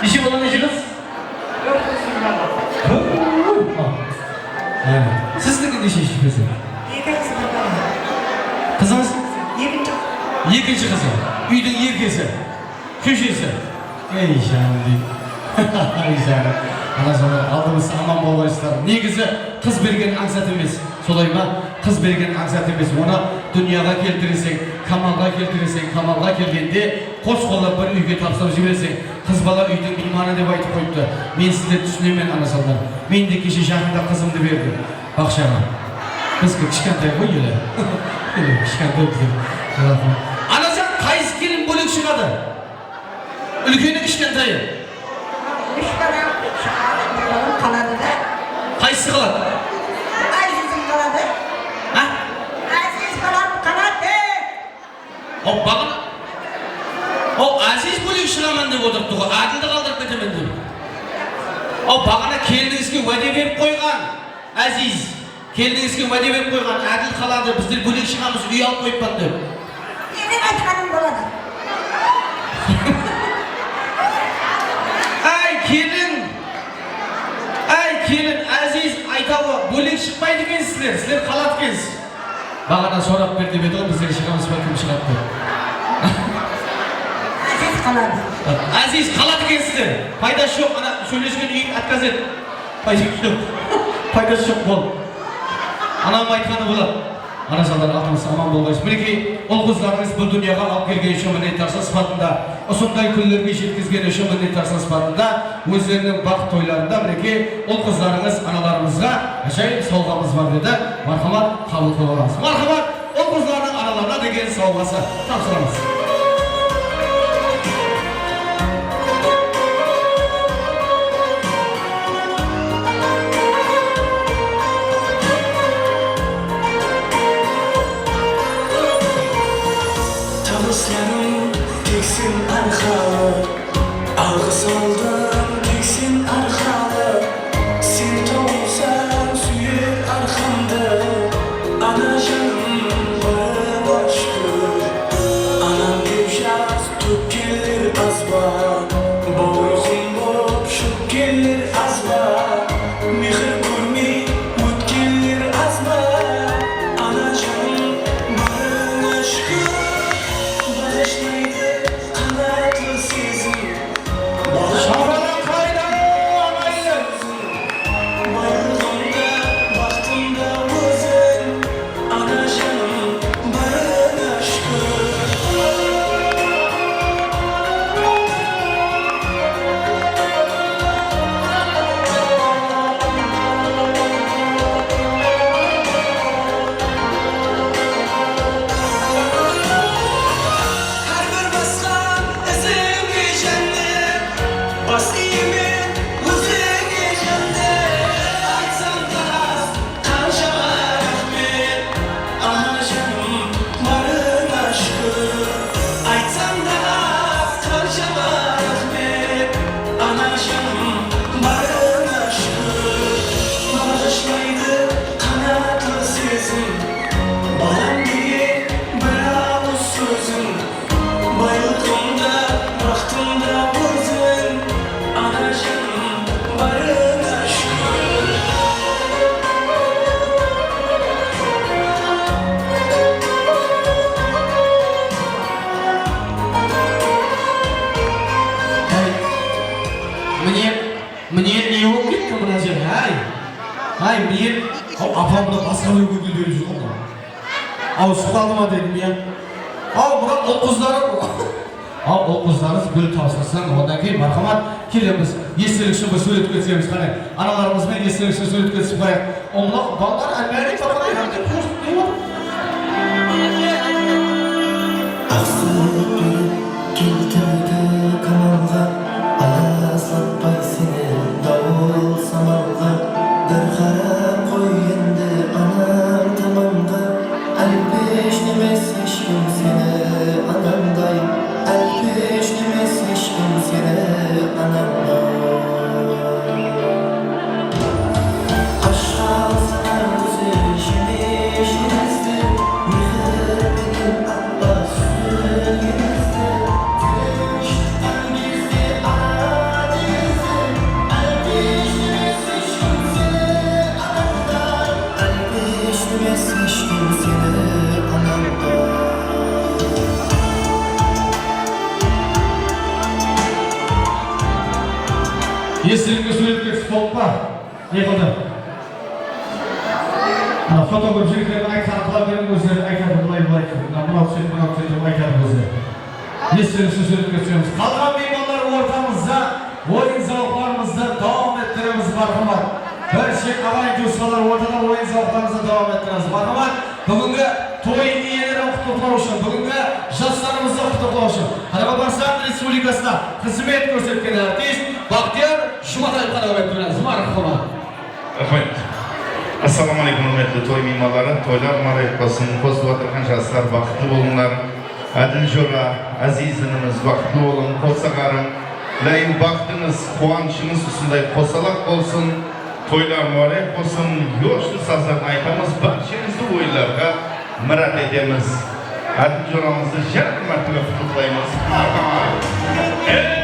Neshe bala, neshe qız? Tórt qız, bir bala. Tórt. Há. Sizdiki neshinshi perzent? Eki qız, bir bala. Qızıńız? Ekinshi. Ekinshi qızı. Úydiń erkesi. Kúshesi. Ey, janım deydi. Ey, janım. Ana, sonda aldımızda aman bolǵaysızlar. Negizi qız bergen ańsat emes, solay ma? Qız bergen ańsat emes. Onı dúnyaǵa keltireseń, kamalǵa keltireseń, kamalǵa kelgende qos qollap bir úyge tapsırıp jibereseń. Qız bala úydiń miymanı dep aytıp qoyıptı. Men sizlerdi túsinemen, ana, sonda. Men de keshe jaqında qızımdı berdim baqshaǵa. Bizge kishkentay ǵoy ele. Ele, kishkentay bizler. Ana, sen qaysı kelin bólek shıǵadı? Úlkeni, kishkentayı? Úsh bala shıǵadı, bir balam qaladı da. Qaysısı qaladı? Ázizim qaladı. Ha? Áziz balam qaladı. Aw, baǵana. Aw, Áziz bólek shıǵaman dep otırıptı ǵoy, Ádildi qaldırıp ketemen dep. Aw, baǵana kelinińizge wáde berip qoyǵan, Áziz. Kelinińizge wáde berip qoyǵan, Ádil qaladı, bizler bólek shıǵamız, úy alıp qoyıppan dep. Endi aytqanıń boladı. Áy, kelin! Áy, kelin, Áziz aytadı, bólek shıqpaydı ekensizler, sizler qaladı ekensiz. Baǵana sorap ber dep edi ǵoy, bizler shıǵamız ba, kim shıǵadı dep. Áziz qaladı. Áziz qaladı ekensizler. Paydası joq, ana, sóylesken úyin отказ et. Paydası joq. Paydası joq, bol. Anam aytqanı boladı. Ana, sonda aldımızda aman bolǵaysız. Minekey, ul-qızlarıńız bul dúnyaǵa alıp kelgeni ushın minnetdarsız sıpatında, usınday kúnlerge jetkizgeni ushın minnetdarsız sıpatında, ózleriniń baxıt toylarında, minekey, ul-qızlarıńız analarımızǵa ájayıp sawǵamız bar dedi. Marhamat, qabıl qılıp alamız. Marhamat! Ul-qızlardıń analarına degen sawǵası, tapsıramız. Tabıslarım tek sen arqalı. Alǵıs aldım tek sen arqalı, sen tawılsań súyer arqamdı. Ana janım, barına shúkir, anam dep jas tókkenler az ba? Bawırqum bop shókkenler az ba? Mehir kórmey ótkenler az ba? Ana janım, barına shúkir, baǵıshlaydı qanatlı sezim. Shabalar qayda, aǵaylar? Baylıǵımda, baxtımda óziń, ana janım, barına shúkir. Hár bir basqan izińe jánnet, bas iymen ózińe jánnet. Aytsań da az, qanshalar raxmet, ana janım, barına shúkir. Aytsań da az, qanshalar raxmet, ana janım, barına shúkir. Baǵıshlaydı qanatlı sezim, balam degen bir awız sóziń. Baylıǵımda, baxtımda óziń, ana janım, barına shúkir. Háy, mine, mine, ne bolıp ketti mına jer, háy? Háy, mine, aw, apam da basqa bir ógildi berip júr ǵoy. Awısıp qaldı ma dedim, ya. Aw, Murat, ul-qızları. Aw, ul-qızlarıńız gúl tapsırsań, onnan keyin, marhamat, kelemiz. Estelik ushın bir súwretke túsemiz, qáne. Analarımız benen estelik ushın súwretke túsip qoyayıq. Umlıq, balalar, álbette, balalar, ne otır? Aqsılı keltirdi kamalǵa, ayazlatpay seni dawıl samalǵa. Bir qarap qoy endi anam tamanǵa, álpeshnemes hesh kim seni anamday, álpeshnemes hesh kim seni anamday. Ash qalsań hár kúni jeme-jemesti, mehir penen appa súzilgenesti. Tileń shıqqan gezde, ara degizde, álpeshnemes hesh kim seni anamday, álpeshnemes hesh kim seni anamday. Estelikli súwretke túsip Ne qıldı? Ana, foto kórip, jigitlerdiń aytqanın qıla beriń, ózleri aytadı, bılay, bılay. Mına, mınaw túsedi, mınaw túsedi dep aytadı ózleri. Esterińizge sóytip ketsemiz. Qalǵan miymanlar ortamızda oyın-zawıqlarımızdı dawam ettiremiz, marhamat. Bir shek aǵayin-tuwısqanlar ortada oyın-zawıqlarımızdı dawam ettiremiz, marhamat. Búgingi toy iyelerin qutlıqlaw ushın, búgingi jaslarımızdı qutlıqlaw ushın Qaraqalpaqstan Respublikasına xızmet kórsetken artist Baxtiyar Jumataevqa dáwet beremiz. Marhamat. Raxmet. Assalawma áleykum, húrmetli toy miymanları. Toylar múbarek bolsın. Qosılıp atırǵan jaslar, baxıtlı bolıńlar. Ádil jora, Áziz inimiz, baxıtlı bolıń. Qosaǵarıń, iláyim, baxtıńız, quwanıshıńız usınday qosalaq bolsın. Toylar múbarek bolsın. Yoshlı sazlardı aytamız, bársheńizdi oyınlarǵa mirát etemiz. Ádil joramızdı jáne bir mártebe qutlıqlaymız. Ey!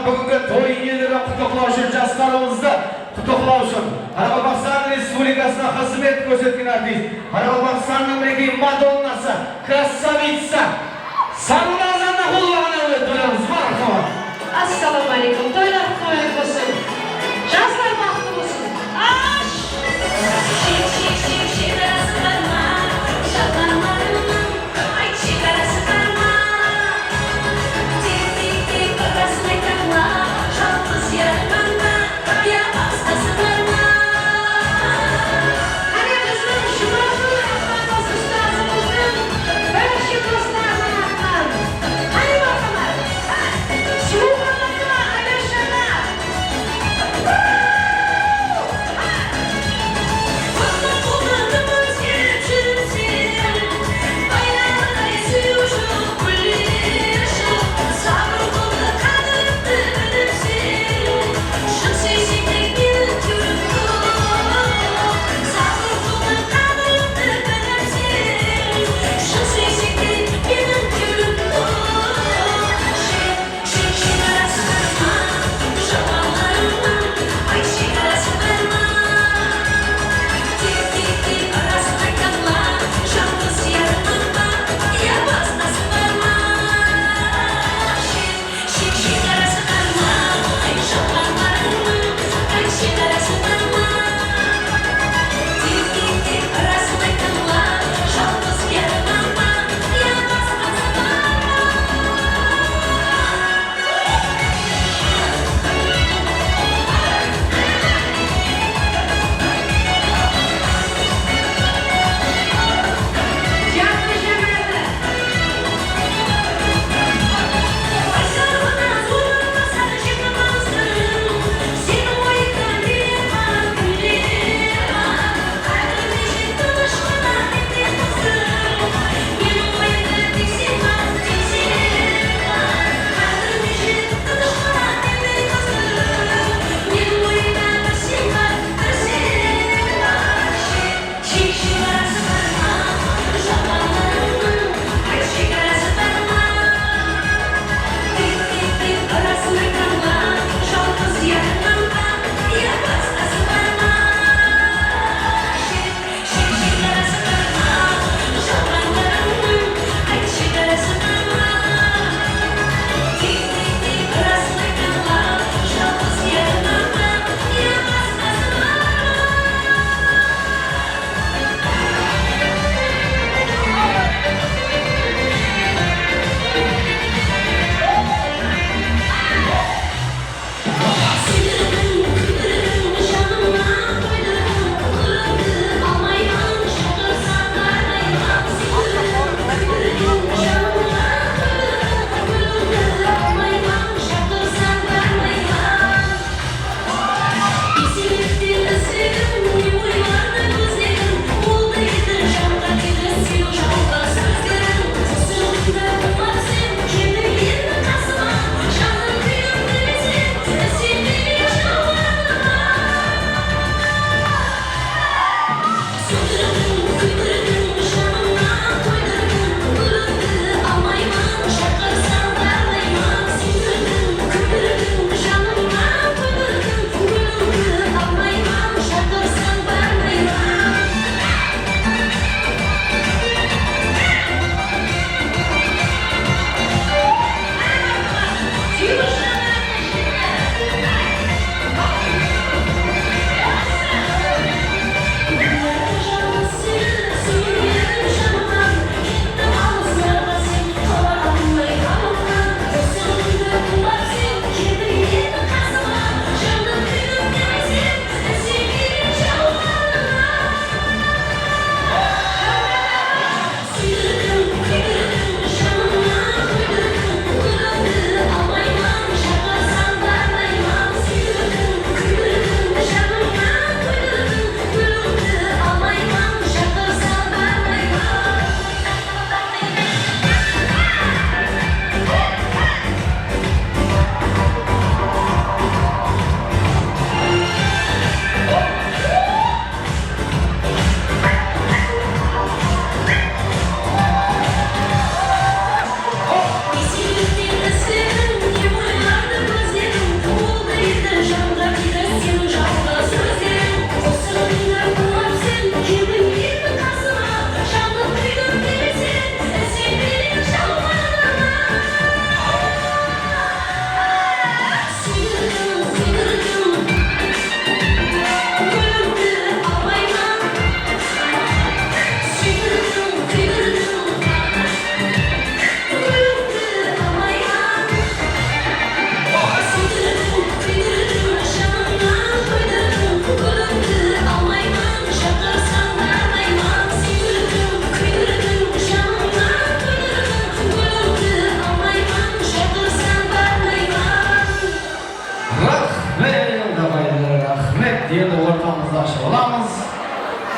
Búgingi toy iyeleri qutlıqlawshı jaslarımızdı qutlıqlaw ushın Qaraqalpaqstan Respublikasına xızmet kórsetken artist, Qaraqalpaqstannıń Mireke madonnası, krassavitsa Sarınazar Naqulova toylarımız bar, marhamat. Assalawma aleykum, toylar qutlı bolsın. Jaslar baxıtlı bolsın. Ash! Shek, shek, shek, shegarası bar ma? Jalǵanlarımnıń ayt, shegarası bar ma? Tek, tek, tek, barasın aytańlar, jalǵız yaraman ba? Ya basqası bar ma? Qáne, biziń Jumatın Abbas ustazımızdıń birinshi doslarınan atqan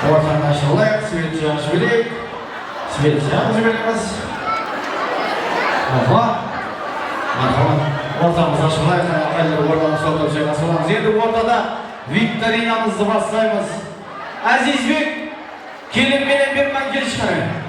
Ortanı ashıp alayıq, svetshini ashıp bereyik. Svetshini ashıp beremiz. Oho. Marhamat. Ortamızdı ashıp alayıq, qayda ortamızda otırıp jaylasıp alamız. Endi ortada viktorinamızdı baslaymız. Ázizbek, kelin menen berman, kelshi qáne.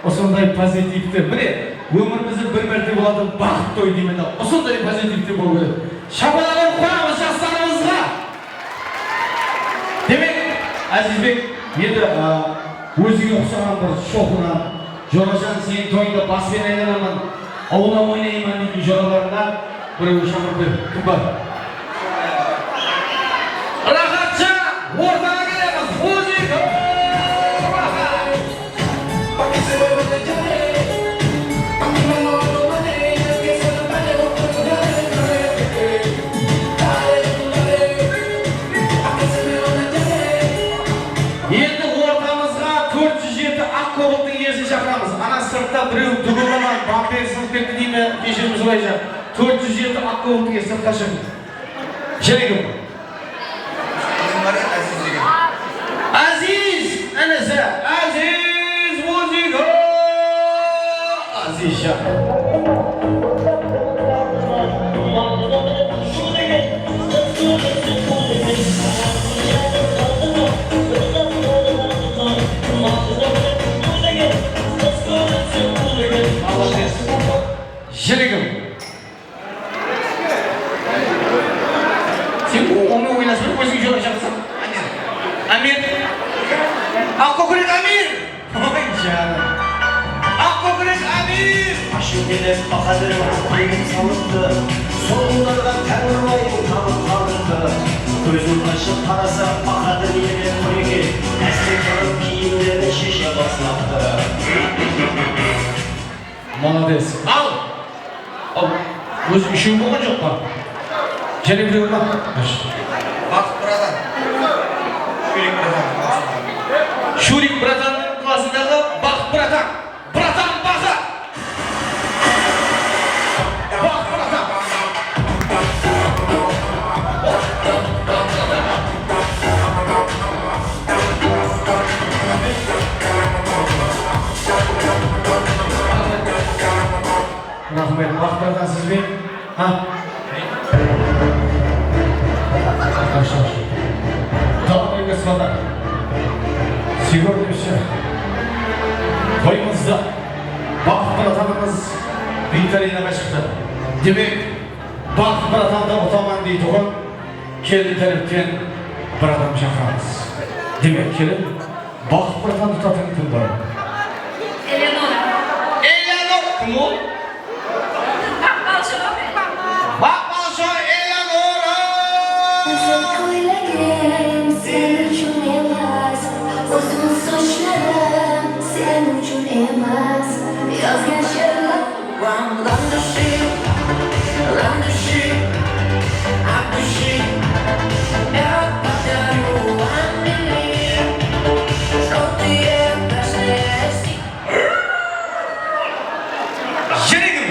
Usınday pozitivti, mine, ómirimizde bir márte bolatuǵın baxıt toyı deymen, usınday pozitivti bolıw kerek. Shapalaq urıp qoyamız jaslarımızǵa. Demek, Ázizbek, endi, a, ózińe uqsaǵan bir shoqınan, Jorajan, seniń toyıńda baspenen aylanaman, awlam oynayman deytuǵın joralarıńnan birewin shaqırıp ber. Kim bar? Raxatja, ortaǵa kelemiz. Óziń, raxat. Endi ortamızǵa tórt júz jeti aq kobılttıń iyesin shaqıramız. Ana sırtta birew dugıllaman, bamper sınıp ketti deyme, keshirim sorayshı. Tórt júz jeti aq kobılttıń iyesi, sırtqa shıǵıń. Jáne kim? Kim bar edi, Áziz degen? Áziz! Inisi Áziz Muzika! Ázizjan. Молодец. Júregim. Sen onı oynasıp óziń joq jaqsań. Amir. Aq kókirek Amir. Oy, janım. Aq kókirek Amir. Ashıw kelip Bahadır qolın salıptı. Solıwlarǵa táńirlayın tabıp qalıptı. Kózin ashıp qarasa, Bahadır ele qul eken. Áste turıp kiyimlerin sheshe baslaptı. Молодец. Al! Al, ózi úshew bolǵan joq pa? Jáne birew ma? Baxıt bratan. Shurik bratan. Shurik bratannıń klasındaǵı Baxıt bratan. Bratan baza! Baxıt bratan! Raxmet, Baxıt bratan, siz be? Ha? Yaxshi, yaxshi. Damı emes, bala. Sigir depshi. Toyımızda Baxıt bratanımız viktorinaǵa shıqtı. Demek, Baxıt bratanda utaman deytuǵın kelin tárepten bir adam shaqıramız. Demek, kelin, Baxıt bratandı utatın kim bar? Eleonora. Eleonora kim ol? Maqpalshı. Maqpalshı Eleonora! Qızıl kóylegim sen ushın emas, uzın sochlarım sen ushın emas, yozgan she'rlar. Landashim, landashim, abdushim, я подарю вам милым, желтые, красные. Júregim.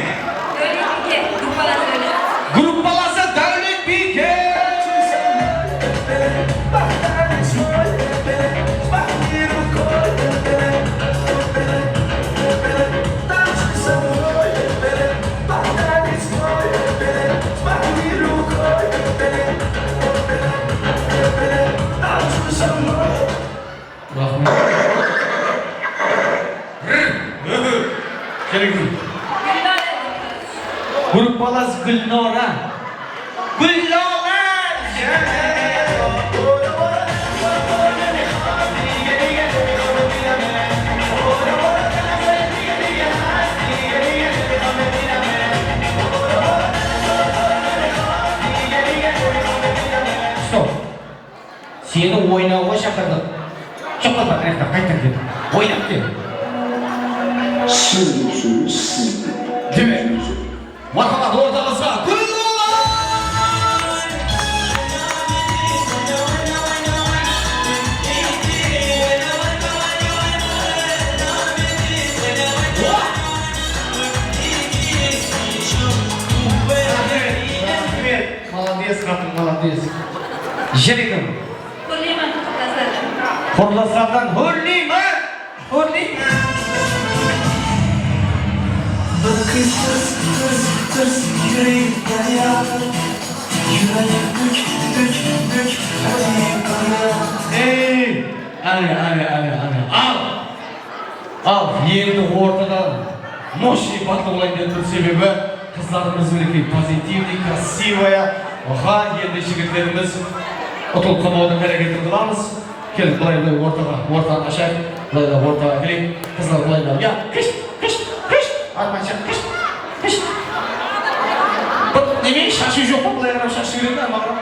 Gruppalası Dáwletbiyke. Raxmet. Gruppalası Gúlnora. Gúlnora! Stop. Seni oynawǵa shaqırdıq. Joq, qayttan, qayttan kel. Oynap kel. Shın dep sóyleymiz, shın. Demek, marhamat, ortamızǵa Gúlnurlar! Молодec, qatın, молодец. Júregim. Húrliymen, qurlaslar. Húrlaslardan húrliymen, húrliymen. Bir qıysıq tırs-tırs júrek dárya. Júrek dúk, dúk, dúk, dúk. Ey, áne, áne, áne, áne. Al! Al, endi ortada мощный battle bolayın dep tur, sebebi qızlarımız minekey pozitivnıy, krasivaya. Aha, endi jigitlerimiz utılıp qalmawdıń háreketin qılamız. Keliń, bılay, bılay, ortaǵa, ortanı ashayıq. Bılay, bılay, ortaǵa ákeleyin. Qızlar, bılay, bılay. Ya, kısh, kısh, kısh. Armanshıq, kısh, kısh. Bir neme, shashıw joq pa? Bılay qarap shashıw beredi, maǵan.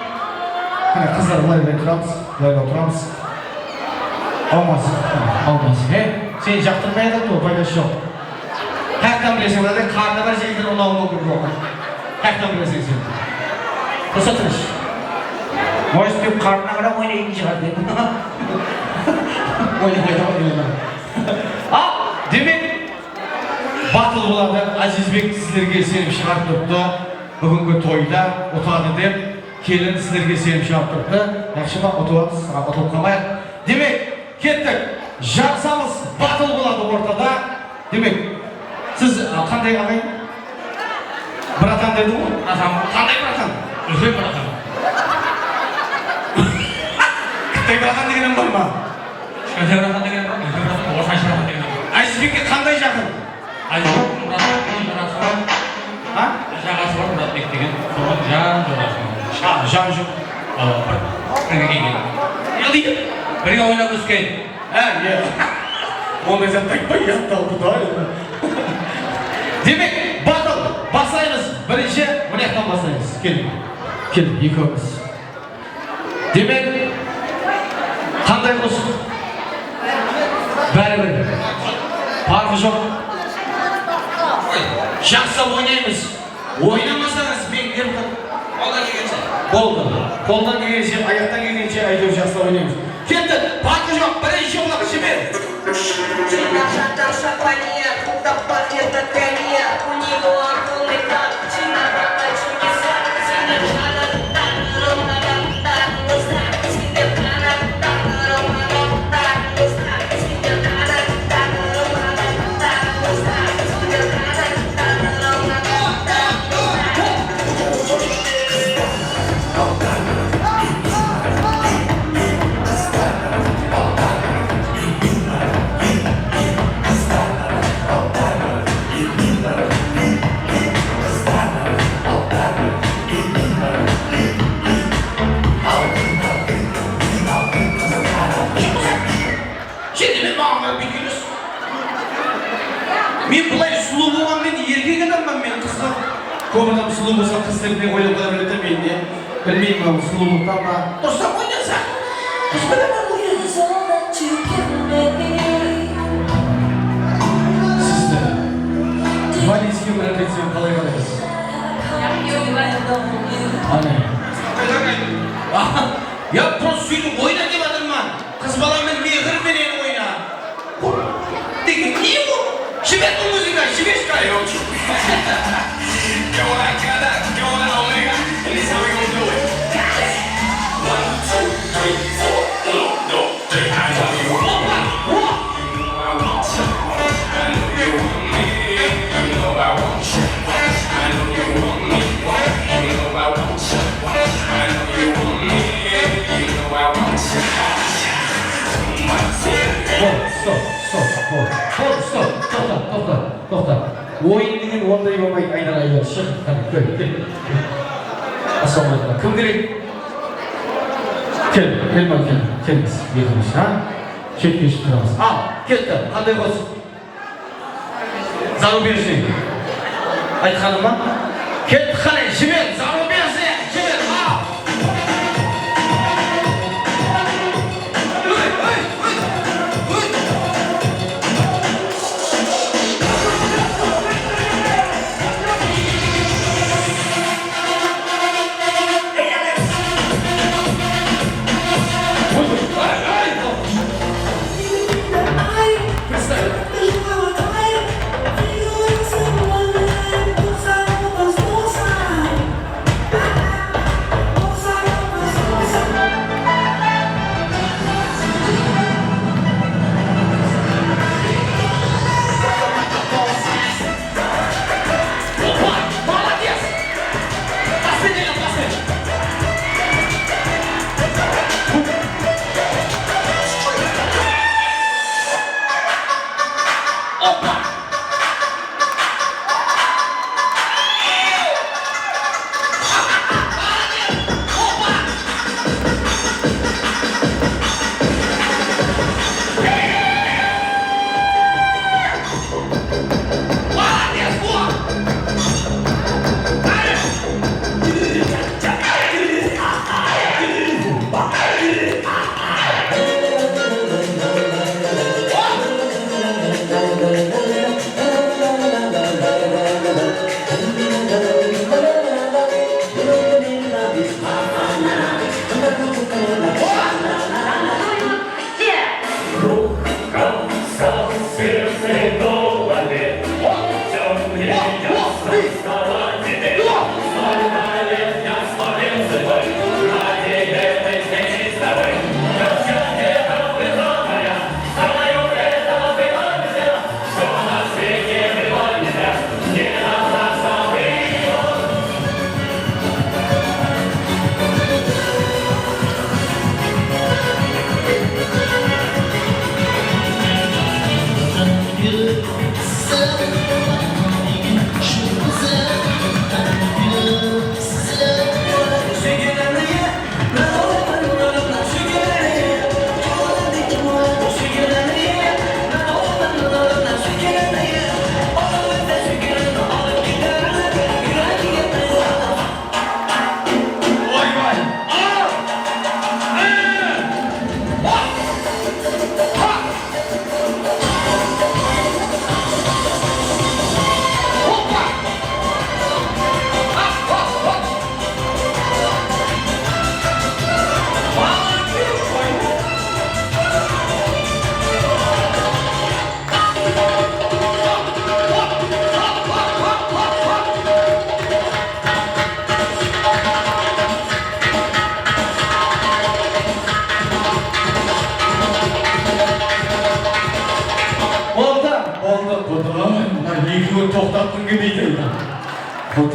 Mine, qızlar, bılay, bılay turamız, bılay, bılay turamız. Almaz, almaz, he? Seni jaqtırmay atır, paydası joq. Qayaqtan bileseń, mınaday qarnı bar jigitler unawı múmkin joq. Qayaqtan bileseń sen? Dursa tınısh. Может, dep qarnına qarap oynayın shıǵar dep. Oynamay, oynamay. Al, demek, battle boladı. Ázizbek sizlerge isenim shıǵarıp turıptı. Búgingi toyda utadı dep. Kelin sizlerge isenim shıǵarıp turıptı. Yaqshı ma? Utıp alamız, a, utılıp qalmayıq. Demek, kettik. Jarısamız, battle boladı ortada. Demek, siz, a, qanday aǵayın? Bratan dedi ǵoy. Bratan. Qanday bratan? Úlken bratan. Qıtay bratan degen bar ma? Kishkentay bratan degen bar, úlken bratan, ortansha bratan degen bar. Ázizbekke qanday jaqın? Ázizbektiń Muratbektiń jarası bar. Ha? Jaǵası bar Muratbek degen, soǵan jan jolası. Jan, jan jol. Awa, bir, birge kelgen. Ne deydi? Birge oynap ósken. Ha, ne? Onday zattı aytpay, yattı aldı da. Demek, battle baslaymız. Birinshi mına jaqtan baslaymız. Keliń. Keliń, ekewimiz. Demek, qanday qosıq? Báribir. Parqı joq. Jaqsılap oynaymız. Oynamasańız, men ne qıl-, qoldan kelgenshe. Boldı. Qoldan kelgenshe, ayaqtan kelgenshe, áytewir jaqsılap oynaymız. Kettik. Parqı joq. Birinshi qulaq jiber. Ты нажатом шампанье, куда пахнет от коньяк. У него огромный так, Jende men maǵan qarap buytkenis. Men bılay sulıw bolǵan, men erkek adamman, men qızǵa. Kóp adam sulıw bolsa, qız dep men oylap qoya beredi de, men ne bilmeymen, mınaw sulıwlıqtan ba. Durıslap oynasa, qız balaman oynadı. Sizdi valizge bir áketsem qalay qaraysız? Áne. Ya, prosto sóytip oyna dep atırman. Qız bala men mehir menen oyna. Degen ne bul? Jiber bul muzıka, jibershi, kayıp. Hop, stop, stop, hop. Hop, stop, toqta, toqta, toqta. Oyın degen onday bolmaydı, aynaǵa ber, shıq, qáne, kel, kel. Assalamualeykum. Kim kerek? Kel, kel, kel, kel, kelińiz, ekimiz, ha? Shetke shıǵıp turamız. Al, ketti, qanday qosıq? Зарубежный. Aytqanım ma? Kettik, qáne, jiber, зарубежный, jiber, al.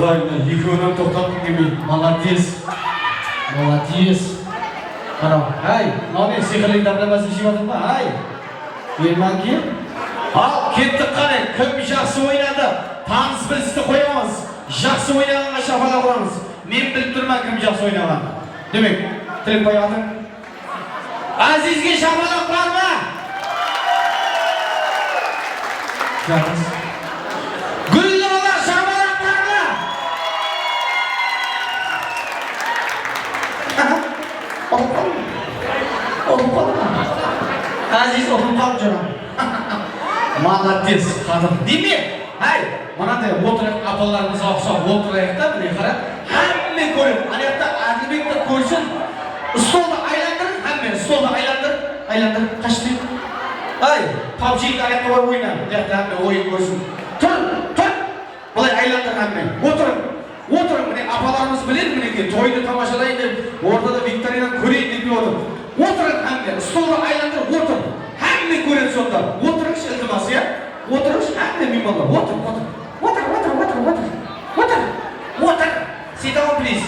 Vay, mına ekewin hám toqtatqım kelmeydi. Malades. Malades. Qara, háy, mınaw ne, sıyqırlıq dámlamasın jep atır ma, háy? Elman kel. Al, kettik qáne, kim jaqsı oynadı? Tanıs bilisti qoyamız. Jaqsı oynaǵanǵa shapalaq uramız. Men bilip turman, kim jaqsı oynaǵanın. Demek, Tilekbay atır. Ázizge shapalaq bar ma? Jańız. Gúlnuraǵa shapalaq bar ma? Ulıp qaldı ma? Ulıp qaldı ma? Áziz ulıp qalıp júr. Malades, qadırım. Demek, háy, mınaday otırayıq, apalarımızǵa uqsap otırayıq ta, mine qara, hámme kóredi. Ana jaqta Ádilbek te kórsin, stoldı aylandırıń, hámme stoldı aylandır, aylandır, qashtı. Ay, pabjidi ana jaqqa barıp oyna, mına jaqta hámme oyın kórsin. Tur, tur, bılay aylandır hámme, otırıń. Otırıń, mine, apalarımız biledi, minekey, toydı tamashalayın dep, ortada viktorinanı kóreyin dep otır. Otırıń hámme, stoldı aylandırıp otır. Hámme kóredi sonda. Otırıńshı, iltimas, ya? Otırıńshı, hámme miymanlar. Otır, otır. Otır, otır, otır, otır. Otır. Otır. Sit down, please.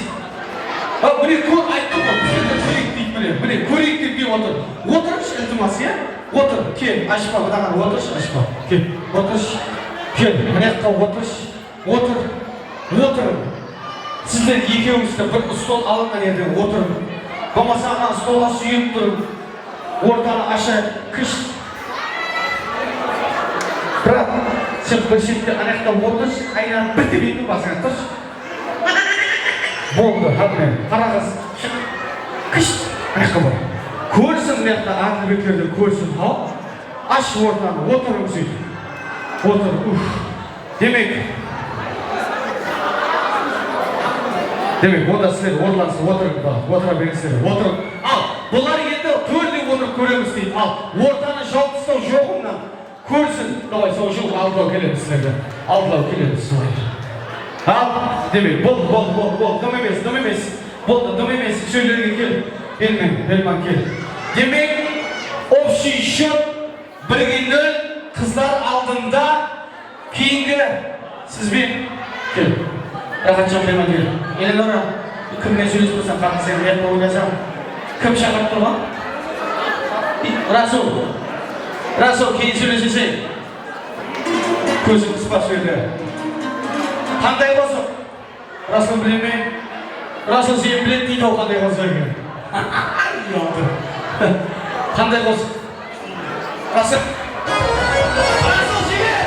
Ha, mine, kór, ayttım ǵoy, bizler de kóreyik deydi, mine. Mine, kóreyik dep kelip otır. Otırıńshı, iltimas, ya? Otır, kel, Ashpa, mınaǵan otırshı, Ashpa. Kel, otırshı. Kel, mına jaqqa otırshı. Otır, otırıń. Sizler ekewińiz de bir stol alıń, áne jerden otırıń. Bolmasa ana stolǵa súyilip turıń. Ortanı ashayıq, kish. Brat, sen bir shette ana jaqta otırshı, aylanıp bir tebeydi basıńa turshı. Boldı, hámme, qara qız, shıq. Kish, ana jaqqa bar. Kórsin, mına jaqta Ádilbekler de kórsin, haw. Ash ortanı, otırıń sóytip. Otır, uf. Demek, demek, onda sizler ortalıqta otırıń, otıra beriń sizler, otırıń. Al, bular endi tórde otırıp kóremiz deydi. Al, ortanı jawıp taslaw joǵıńnan kórsin. Davay, sol jıl altılaw kelemiz sizlerge. Altılaw kelemiz, solay. Al, demek, boldı, boldı, boldı, boldı, dım emes, dım emes. Boldı, dım emes, úshewlerge kel. Elman, Elman, kel. Demek, общий счёт birge nol, qızlar aldında, keyingi sizben. Kel. Raxatjan, berman, kel. Eleonora, kimmen sóylesip tursań, qarań, sen uyat bolıp oynasań. Kim shaqırıp turǵan? Rasul. Rasul, keyin sóyleseseń. Kóziń qıspa sóyle. Qanday qosıq? Rasul bile me? Rasul seni biledi deydi-aw, qanday qosıq eken. Uyaldı. Qanday qosıq? Rasul. Rasul, jiber!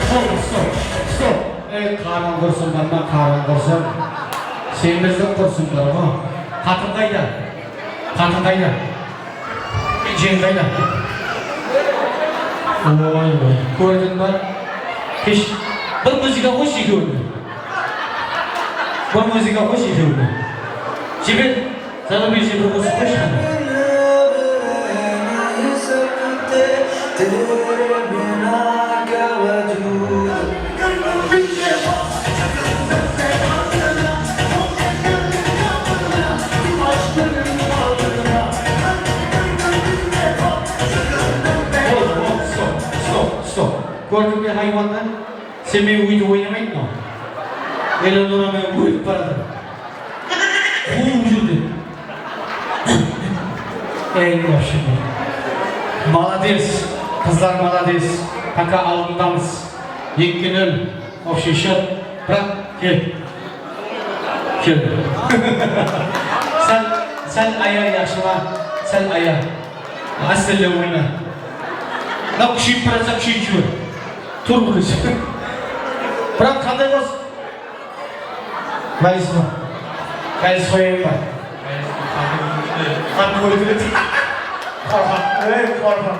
Stop, stop, stop. Ey, qarın qursın bar ma, qarın qursın? Sen bizdiń qursın bar ǵo. Qatın qayda? Qatın qayda? Jigit qayda? Oy, oy, kórdiń ba? Kesh, bir muzıka qoyshı ekewine. Bir muzıka qoyshı ekewine. Jiber, Zarbiyevge bir qosıq qoyshı qáne. Stop, stop, stop. Kórdiń be, haywandı? Sen menen óytip oynamaydı mınaw. Eleonora menen ólip baratır. Quwıp júr dep. Ey, вообще. Молодец, qızlar, молодец. Пока aldındamız. Eki nol. Вообще счёт. Brat, kel. Kel. Sál, sál aya, yaqshıla. Sál aya. Ástele oyna. Mına kúsheyip baratsa, kúsheytip jiber. Tur, brat. Brat, qanday bolsın? Valiz ba? Valiz qoyayın ba? Qatı óltiredi. Qorqaq. Ey, qorqaq.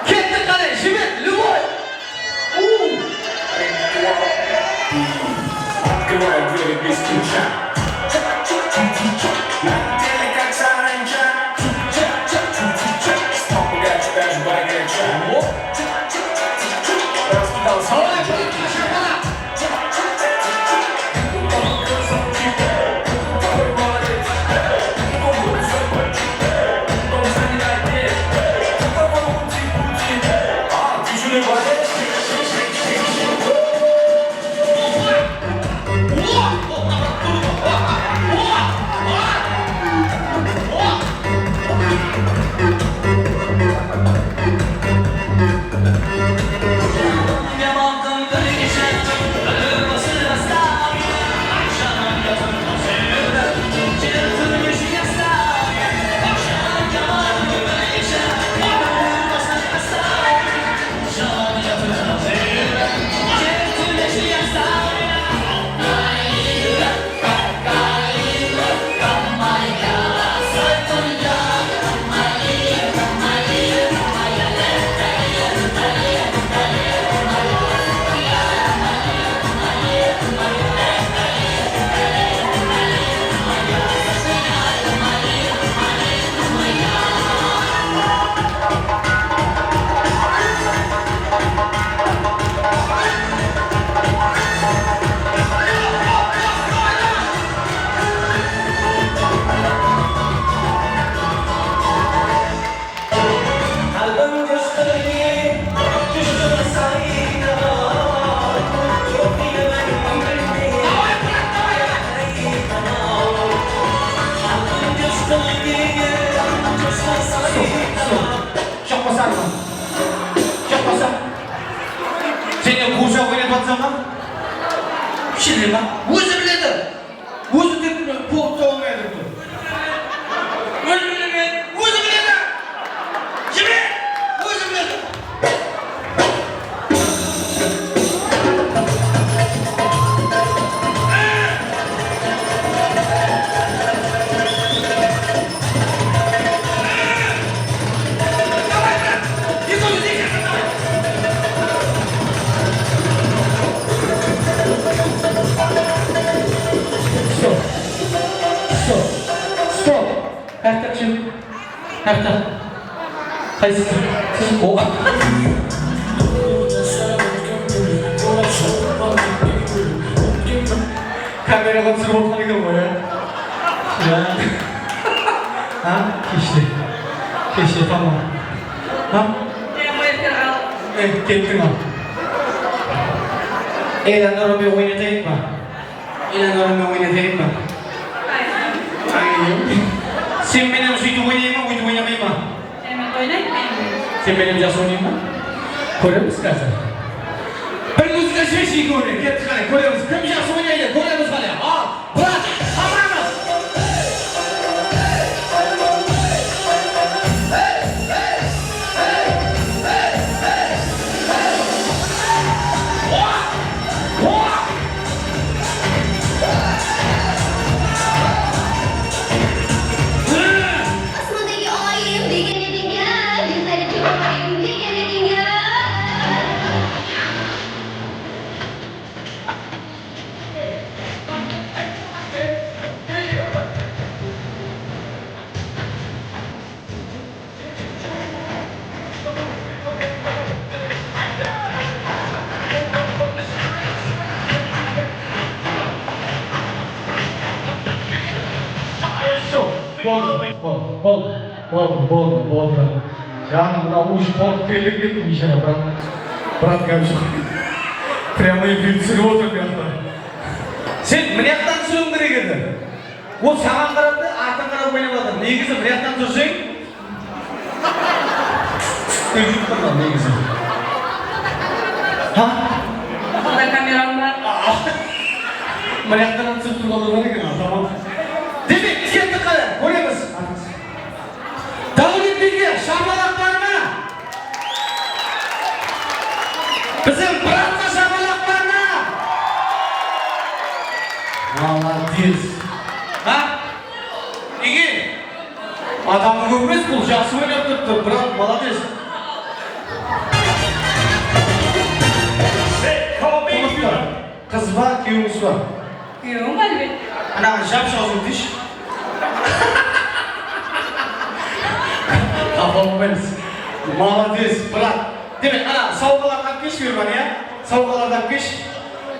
Kettik, qáne, jiber, любой. U. Открываю двери без ключа. На теле как саранча. Стопы горячо, горячо, горячо. Раскидал. Joq bolsa, joq bolsa. Sen de quvsaq oynatıp atsań ba? Shilema. Ózi biledi. Ózi dep turıp, pul tawalmay atır. Ózi biledi, ózi biledi. Jibere, ózi biledi. Stop. Stop. Stop. Qayaqta kim? Qayaqta? Qaysısı? Siz o. Kameraǵa túsirip otqan eken ǵoy, ya. Ya. Ha? Keshte. Keshte, tamam. Ha? E, kettiń al. Eleonora menen oynatayın ba? Eleonora menen oynatayın ba? Ayım. Sen menen sóytip oynayın ba, óytip oynamayın ba? Sen menen oynayın, men. Sen menen jaqsı oynayın ba? Kóremiz házir. Bir muzıka jibershi ekewine, kettik qáne, kóremiz. Kim jaqsı oynaydı, kóremiz qáne. Al, brat, qamıramız. Asmandagi oyim degen edińga, yuzlari chiroyim degen edińga. Boldı, boldı, boldı, boldı, boldı, boldı. Janım, mına ushı portfeller ketip, biyshara, brat. Brat, gáp joq. Прямıy efir túsirip otır mıyaqta. Sen mıyaqtan túsiriwiń kerek edi. Ol saǵan qarap ta, artıń qarap oynap atır. Negizi mıyaqtan túrseń, úlgip turǵan negizi. Ha? Qolda kameram bar. Mıyaqtan túsirip turǵanlar bar eken, tamam. Demek, kettik qáne, kóremiz. Dáwletbiyge shamalaq bar ma? Biziń bratqa shamalaq bar ma? Molodec. Ha? Nege? Adamı kóp emes, bul jaqsı oynap turıptı, brat, molodec. Qız ba, kúyewińiz ba? Kúyewim, álbette. Anaǵan jap-jawzın tiyshi. Qapa bolmaymız. Molodec, brat. Demek, ana, sawǵalardı alıp kelshi, Miyirban, iya? Sawǵalardı alıp kelshi.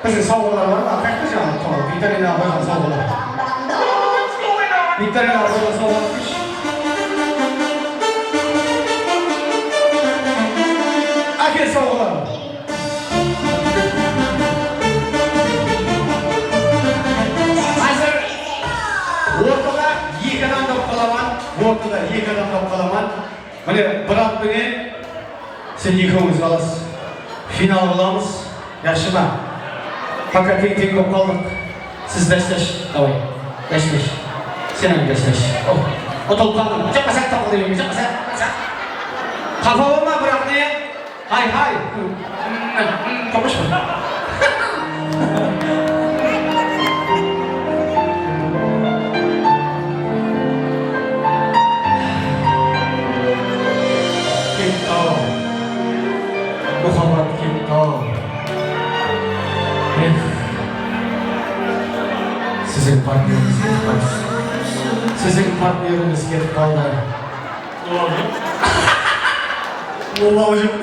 Biziń sawǵalar bar ǵoy, qayaqta jańa, viktorinaǵa qoyǵan sawǵalar. Viktorinaǵa qoyǵan sawǵalar alıp kelshi. Ákel sawǵalardı. Házir ortada eki adam tawıp qalaman, ortada eki adam tawıp qalaman. Mine, brat penen sen ekewińiz qalasız. Final qılamız, yaqshı ma? Poka teń-teń bolıp qaldıq. Siz dástash, davay. Dástash. Sen hám dástash. Oh, utılıp qaldım. Jaqpasa, taqıl degen, jaqpasa, jaqpasa. Qapa bolma, brat, ne? Hay, hay. Toqısh pa? Ketti-aw. Muhabbat ketti-aw. Eh. Siziń partnerińiz ketip qaldı. Siziń partnerińiz ketip qaldı. Ulaw joq. Ulaw joq.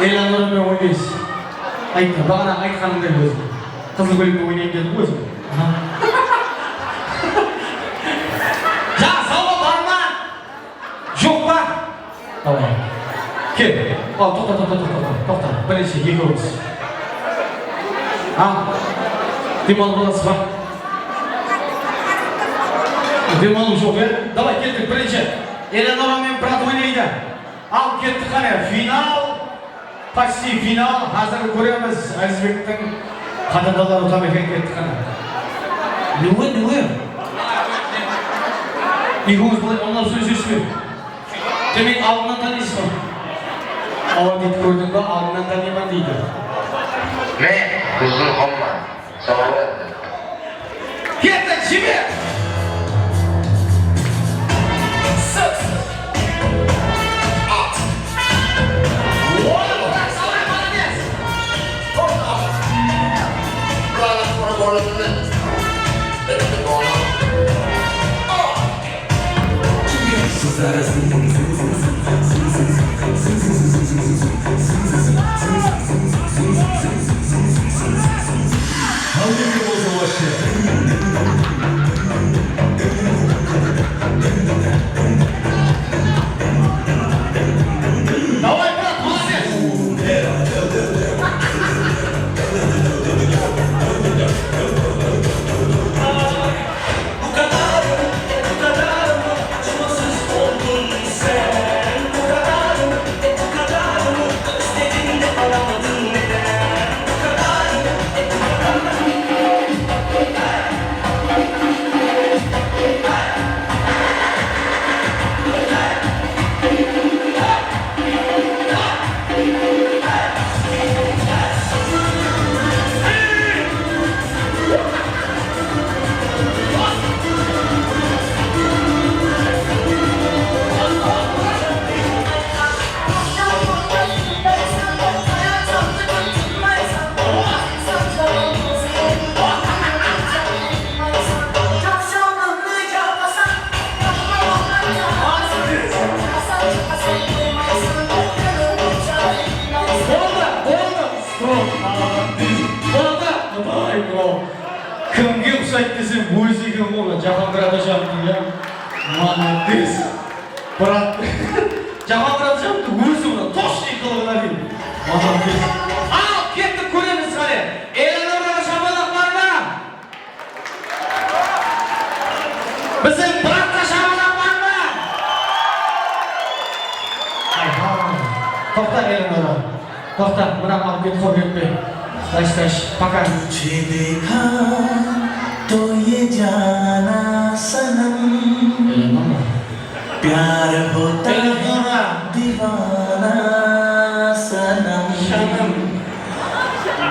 Eleonora menen oynaysız. Ayttı, baǵana aytqanımday ózi. Qızıl kóylekte oynayın dedim ózi. Aha. Jańa sawǵa bar ma? Joq pa? Davay. Kel. Al, toqta, toqta, toqta, toqta. Birinshi, ekewimiz. Ha? Dem alıp alasız ba? Dem alıw joq, ya? Davay, kettik, birinshi. Eleonora menen brat oynaydı. Al, kettik qáne, final. Почти final. Házir kóremiz, Ázizbektiń qadamdanları tam eken, kettik qáne. Newe, newe? Ekewińiz bılay ıńlap sóylesesiz be? Demek, aldınan tanıysız ba? Awa, deydi, kórdiń ba, aldınan tanıyman, deydi. Mine, uzın qolman. Sawabı. Kettik, jiber! Sırt! At! Oy, Murat, salay, молодец! Toqta! Bravo, bravo, bravo! Давай, брат, молодец! Boldı, boldı, stop, молодец. Boldı, Qutay, bro. Kimge uqsaydı desem, ózi eken ǵoy, mına, Jahangir atajanow, ya. Молодец. Brat, Jahangir atajanow ózi, mına, точный qılıǵına deyin. Al, kettik, kóremiz qáne. Eleonoraǵa shapalaq bar ma? Biziń bratqa shapalaq bar ma? Ayha. Toqta, Eleonora. Toqta, mına alıp ket, qor etpe. Dash, dash, poka. तुझे देखा तो ये जाना सनम। Eleonora. प्यार होता है दीवाना सनम।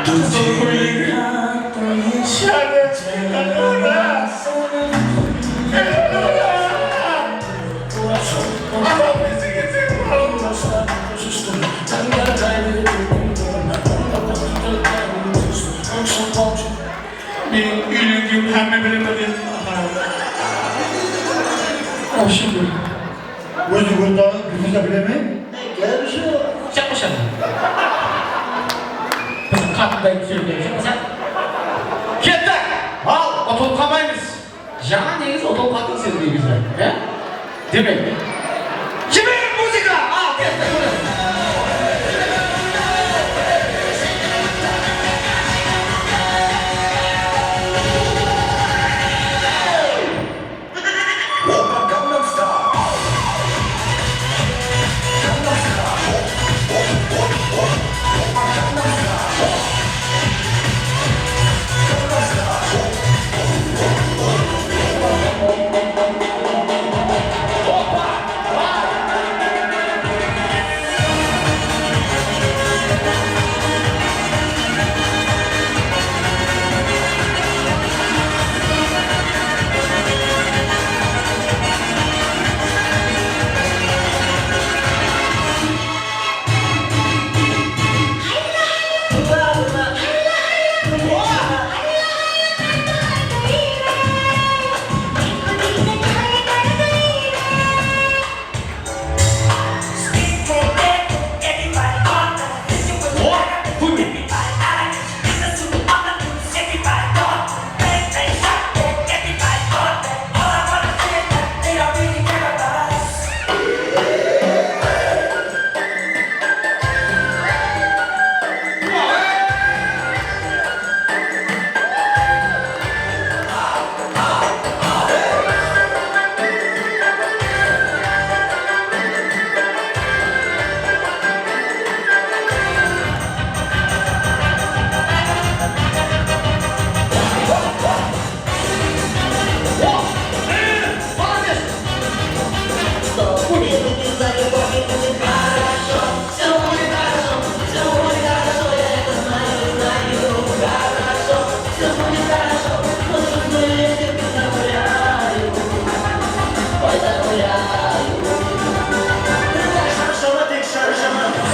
तुझे देखा तो ये जाना सनम। Meniń úylengenim hámme bile me dedi. Ashıp ber. Ózi ózi bilmese bile me? Jaqpa shaman. Biz qatınday túsirgen joqpız, á? Kettik! Al, utılıp qalmaymız. Jańa negiz utılıp qaldıń sen negizi, á? Demek, jiberiń muzıka! Al, kettik, kóremiz!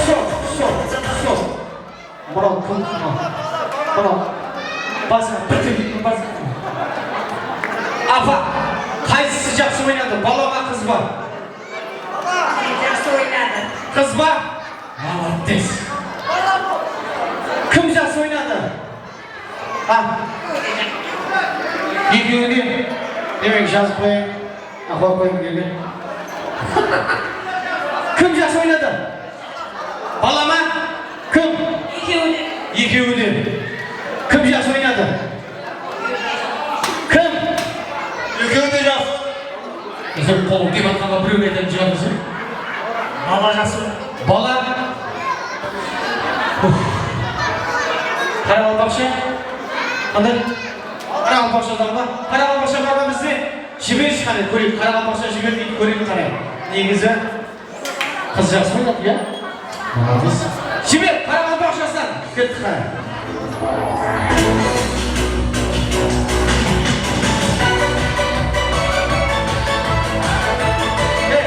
Stop, stop, stop. Mınaw kim? Mınaw. Basqa bir tegeyim, basqa. Apa, qaysısı jaqsı oynadı? Bala ma, qız ba? Jaqsı oynadı. Qız ba? Молодец. Kim jaqsı oynadı? Ha? Ekewi de. Demek, jazıp qoyayın. Aqıwat qoyıp kelgen. Kim jaqsı oynadı? Bala ma? Kim? Ekewi de. Ekewi de. Kim jaqsı oynadı? Kim? Ekewi de jaqsı. Bizler qolın dep atqanǵa birewin aytayın, jıǵarmız. Bala jaqsı. Bala. Uf. Qaraqalpaqsha? Qanday? Qaraqalpaqsha bar ma? Qaraqalpaqsha bar ma bizde? Jibershi qáne, kóreyik. Qaraqalpaqsha jiber deydi, kóreyik qáne. Negizi qız jaqsı oynadı, ya? Молодец. Jiber, qaraqalpaqshasınan. Kettik qáne. Ey,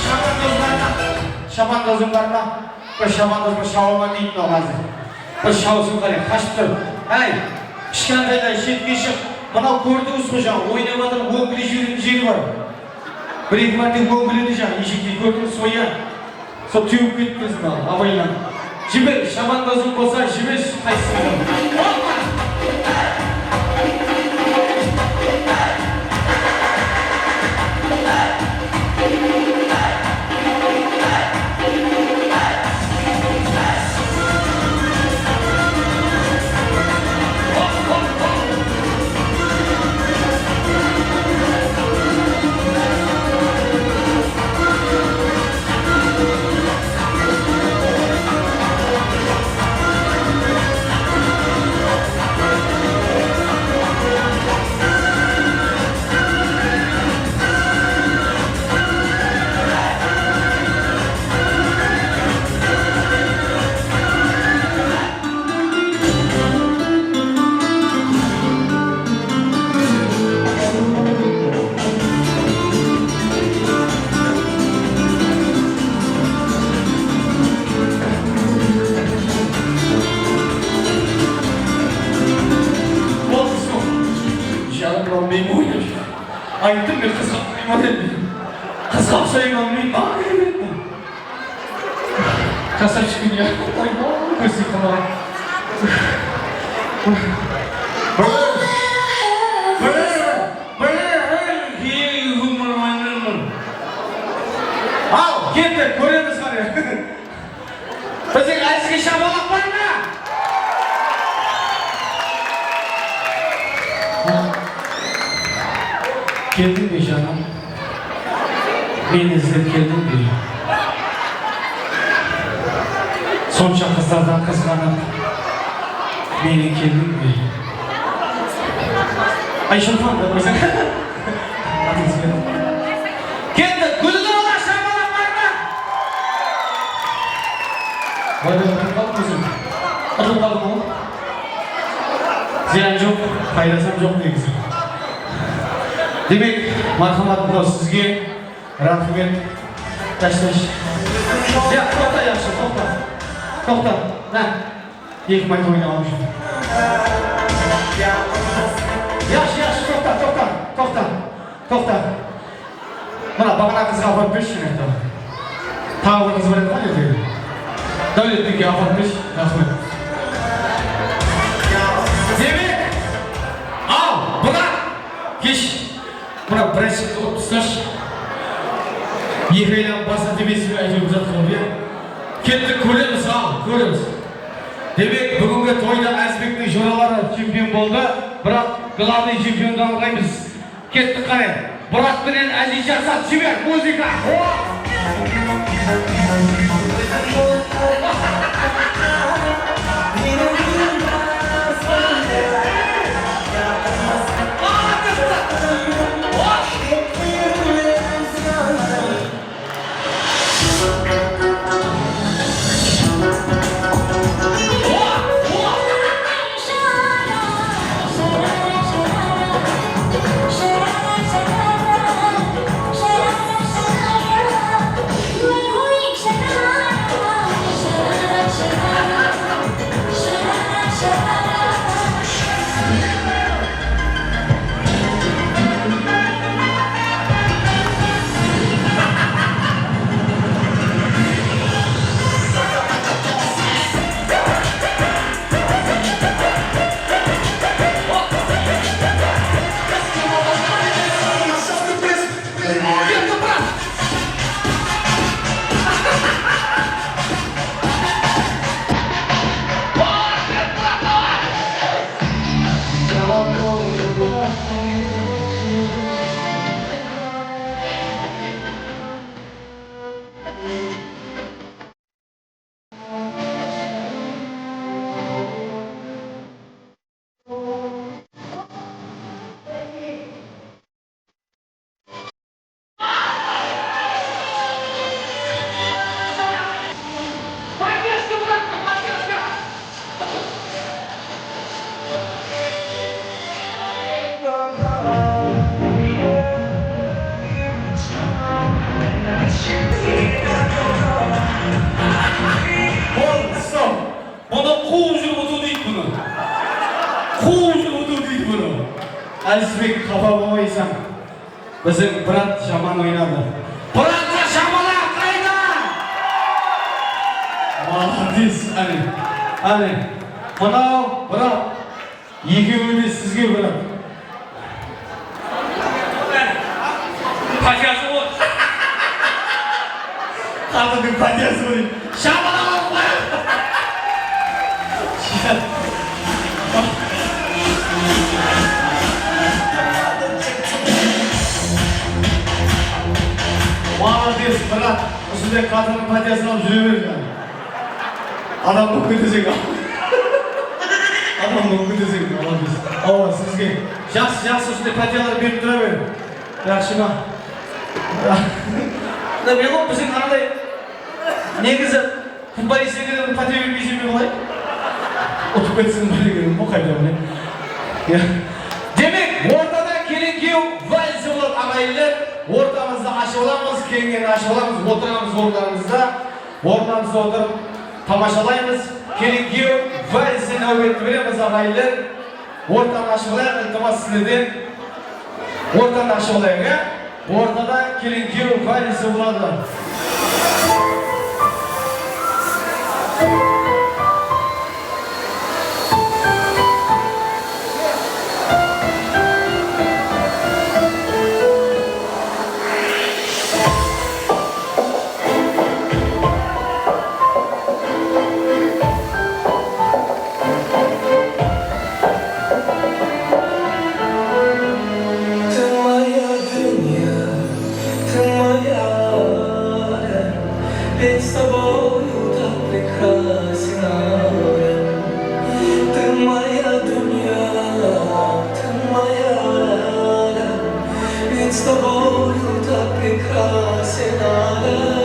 shamandozlar, shamandozıń bar ma? Bir shamandozıńdı shawaman deydi mınaw házir. Bir shawsın qáne, qashıp tur. Áy, kishkentaydan shetke shıq. Mınaw kórdińiz ǵoy, jańa oynap atır, óńgili júrgen jeri bar. Bir-eki márte óńgiledi jańa, eshektey kórdiń, soya. Sol tewip ketip kelsin, abaylan. Jiber, shamandozıń bolsa, jibershi, qaysısın. Men oynap júr. Ayttım men qızǵa uqsayman dep. Qızǵa uqsayman men, maǵan kerek etti. Krasavchik men ya. Oy, oy, kózim qamaǵan. Al, kettik, kóremiz qáne. Biziń Ázizge shamalaq bar ma? Keldiń be, janım? Meni izlep keldiń be? Sonsha qızlardan qızǵanıp, meni keldiń be? Ay, Shulpan da qoysań. Kettik, gúlgúlalar, shamalaq bar ma? Bayda, utılıp qaldım ózim. Utılıp qaldım ǵoy. Zıyan joq, paydası hám joq negizi. Demek, marhamat, mınaw sizge. Raxmet. Tashtash. Ya, toqta, yaqshı, toqta. Toqta. Há. Eki mayk oynaǵan ushın. Yaqshı, yaqshı, toqta, toqta, toqta, toqta. Mına, baǵana qızǵa aparıp bershi, mına. Taǵı bir qız bar edi ǵoy, ertegi. Dáwletbiyke aparıp bershi, raxmet. Demek, al, bırak, kesh. Mına, bir aytshıqtı urıp taslashı. Eki aylanıp barsa demeysiz be, áytewir, bir zat qılıp, ya. Kettik, kóremiz, al, kóremiz. Demek, búgingi toyda Ázizbektiń joraları chempion boldı, biraq glavnıy chempiondı ańlaymız. Kettik, qáne. Murat penen Áziz, jaqsat, jiber, muzıka. Boldı, stop. Bunı quwıp júrip utıw deydi bunı. Quwıp júrip utıw deydi bunı. Ázizbek, qapa bolmaysań. Biziń Brat jaman oynadı. Bratqa shamalaq qayda? Molodec, áne. Áne. Mınaw, Brat. Ekewi de sizge, Brat. Pátiyası ǵoy. Qatındıń pátiyası ǵoy. Shamalaq alıp qoyıń. Molodec, Brat. Usınday qatındıń pátiyasın alıp júre ber, janım. Adam bolıp keteseń. Adam bolıp keteseń, molodec. Awa, sizge. Jaqsı, jaqsı, usınday pátiyalar berip tura ber. Jaqsı ma? Mına, men ǵoy, biziń anaday, negizi, futbolistlerge de pátiya bermeysen be, qalay? Utıp ketsin, bálegeniń, bu qayda, mine. Ya. Demek, ortada kelin-kúyew valsi boladı, aǵayinler. Ortamızdı ashıp alamız, kelingeni ashıp alamız, otıramız orınlarımızda. Orınlarımızda otırıp tamashalaymız. Kelin-kúyew valsin náwbetti beremiz, aǵayinler. Ortanı ashıp alayıq, iltimas, sizlerden. Ortanı ashıp alayıq, ya? Ortada kelin-kúyew kóinisi boladı. Тынбай aq dúnya, tınmay aq álem, men s тобою так прекрасен, áurem. Tınbay aq dúnya, tınmay aq álem, men s тобою так прекрасен, áurem.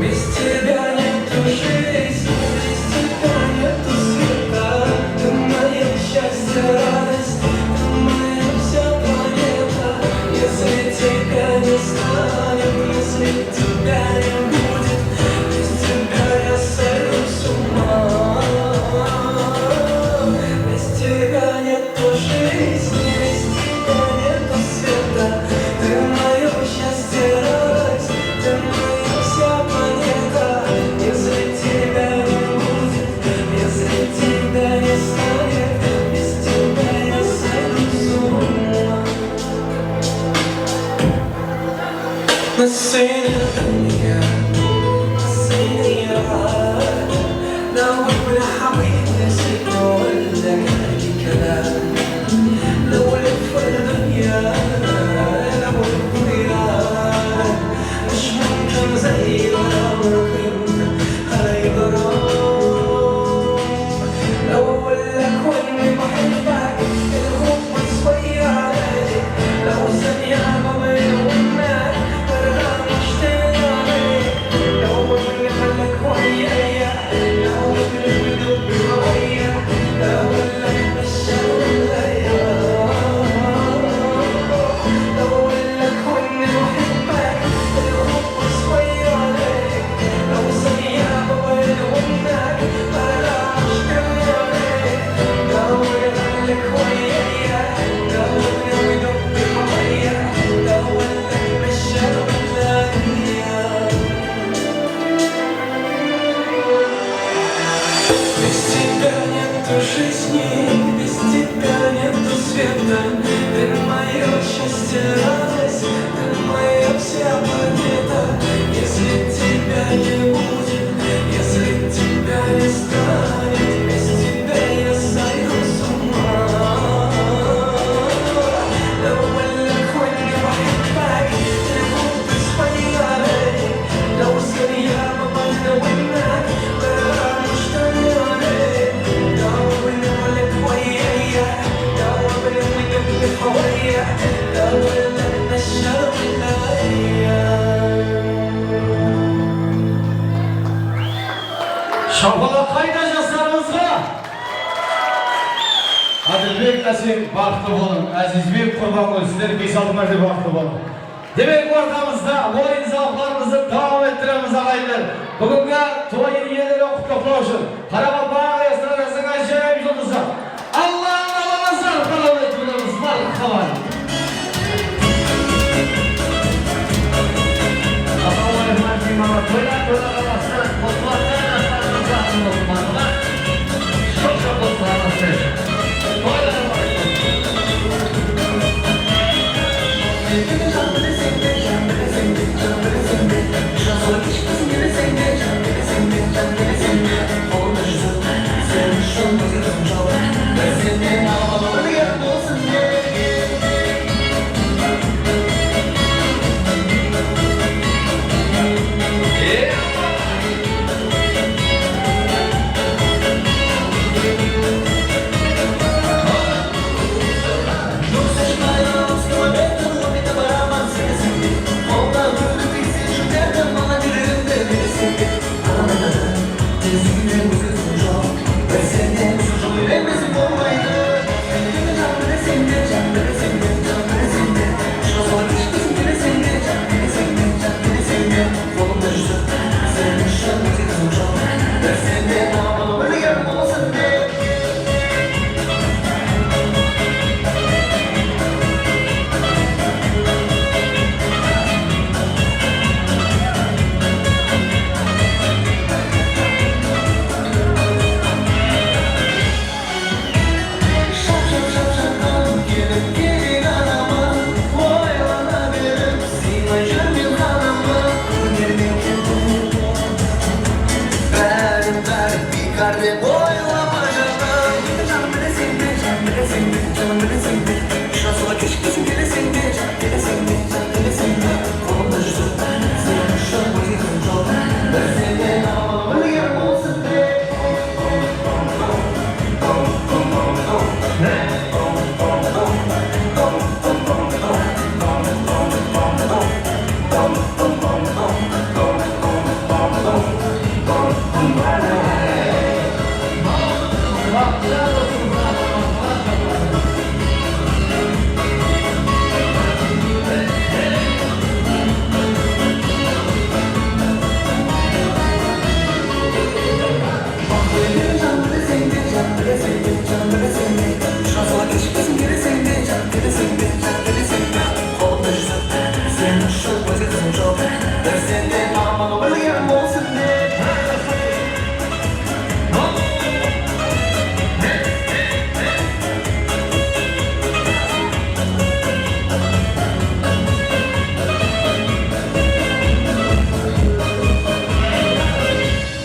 Без тебя нету жизни, без тебя нету света. Ты моё счастье, радость, ты моя вся планета. Если тебя не станет, если тебя не будет, без тебя я сойду с ума. Без тебя нету жизни, без тебя нету света. Ты моё счастье, радость, ты моя вся планета. Если тебя не будет, если тебя не станет, без тебя я сойду с ума. نسينا الدنيا، نسينا الراحة. لو بالحقيقة نسيت نقول لك أي كلام. لو لف الدنيا، لو الطيران، مش ممكن زي العمر كنت هاي غرام. لو أقول لك وإني بحبك، الحب شوية عليك. لو ثانية ما بيني وبينك، برغم مشتاق عليك. لو أقول لك ويايا، Без тебя нету жизни, без тебя нету света. Ты моё счастье, радость, ты моя вся планета. Если тебя не будет, если тебя не станет, без тебя я сойду с ума. لو أقول لك وإني بحبك، الحب شوية عليك. لو ثانية ما بيني وبينك، برغم مشتاق عليك. جاوبني ولا شوية، جاوبني ودق حواليا، جاوبني مش عليا. Shapalaq qayda jaslarımızǵa? Ádilbek, Ásen, baxıtlı bolıń. Ázizbek, Qurbangúl, sizler bes-altı márte baxıtlı bolıń. Demek, ortamızda oyın-zawıqlarımızdı dawam ettiremiz, aǵayinler. Búgingi toy iyeleri qutlaqlaw ushın Qaraqalpaq estradasınıń ájayıp juldızı Allan Allanazarov dawam etip atırmız. Marhaban. Assalamu aleykum, Arseniyman. Toylar, toylarǵa baslı, qosıqlar, jaslarımızǵa bolsın, marhaban. Shok-shok bolsın, Arseniyman. Toylar bolsın. Jas ol, kish qızım, bileseń be, jan, bileseń be, jan, bileseń be, jan, bileseń be. Qolında júzi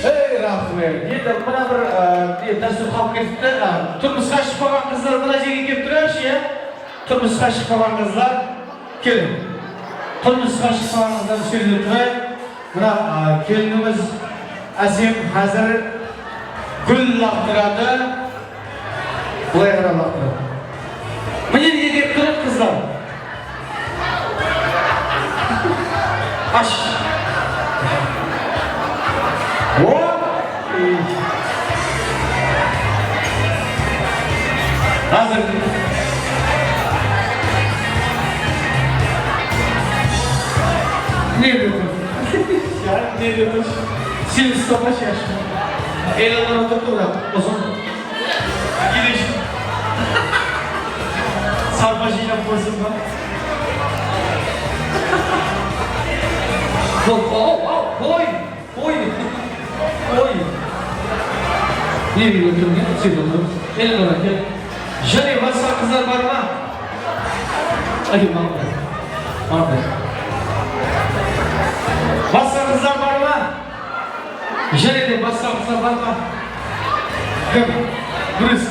Ey, raxmet. Endi mına bir, e, ne, dástúr qalıp ketipti. E, turmısqa shıqpaǵan qızlar mına jerge kelip turarshı, ya. Turmısqa shıqpaǵan qızlar, keliń. Turmısqa shıqpaǵan qızlar, ústelde turayıq. Mına, a, kelinimiz Ásem házir gúl laqtıradı. Bılay qarap laqtıradı. Mine, ne dep turadı, qızlar? Ash. O! Házir. Ne dep tur? Ya, ne dep tur? Sen uslap ash, ash. Eleonora turıptı, biraq, uzın. Kelish. Sarpa jıynap qoysın ba? Bol, aw, aw, qoy, qoy, qoy. Nerege turıń, ya? Sen otur. Eleonora, kel. Jáne basqa qızlar bar ma? Áke, maǵan ber. Maǵan ber. Basqa qızlar bar ma? Jáne de basqa qızlar bar ma? Kim? Durıs.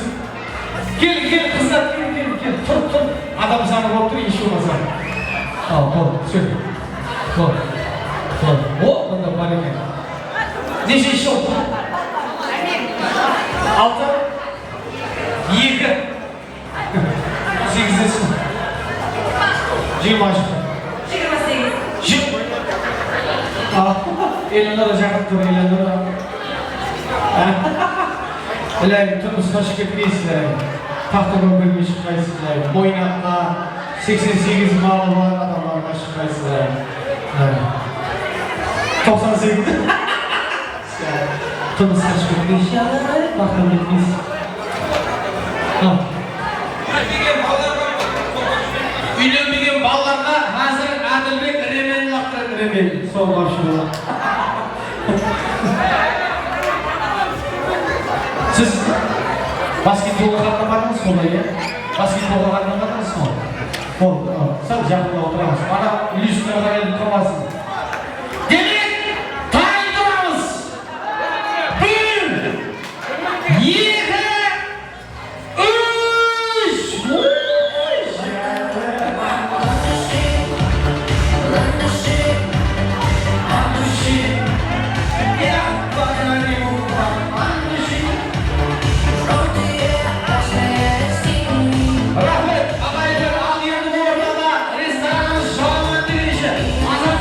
Kel, kel, qızlar, kel, kel, kel. Tur, tur. Adam sanı bolıp tur, esh bolmasa. Al, qol, túsir. Qol. Qol. O, mında bar eken. Neshinshi jıl? Altı? Eki. Segizde jıl. Jigirma jıl. Jigirma segiz. Jıl. Al, Eleonora jaqın tur, Eleonora. Ilayım, turmısqa shıǵıp ketpeysizler. Taxta kópirge shıqpaysızlar. Moynaqqa seksen segiz malı bar adamlarǵa shıqpaysızlar. Toqsan segiz. Turmısqa shıǵıp ketpeysiz, maqtan ketpeysiz. Ha. Úylenbegen balalarǵa házir Ádilbek remen laqtıradı, remen. Sol qarshı bola. Siz basketbolǵa qatnamadınız, solay, ya? Basketbolǵa qatnamadınız, sol. Bol, sál jaqınlap otıramız. Ana, lyustraǵa endi qalasın. Demek, tayın turamız. Bir, eki, úsh. Oy, raxmet, aǵayinler, al endi ortada restoranımız jalaman degenshe. Azat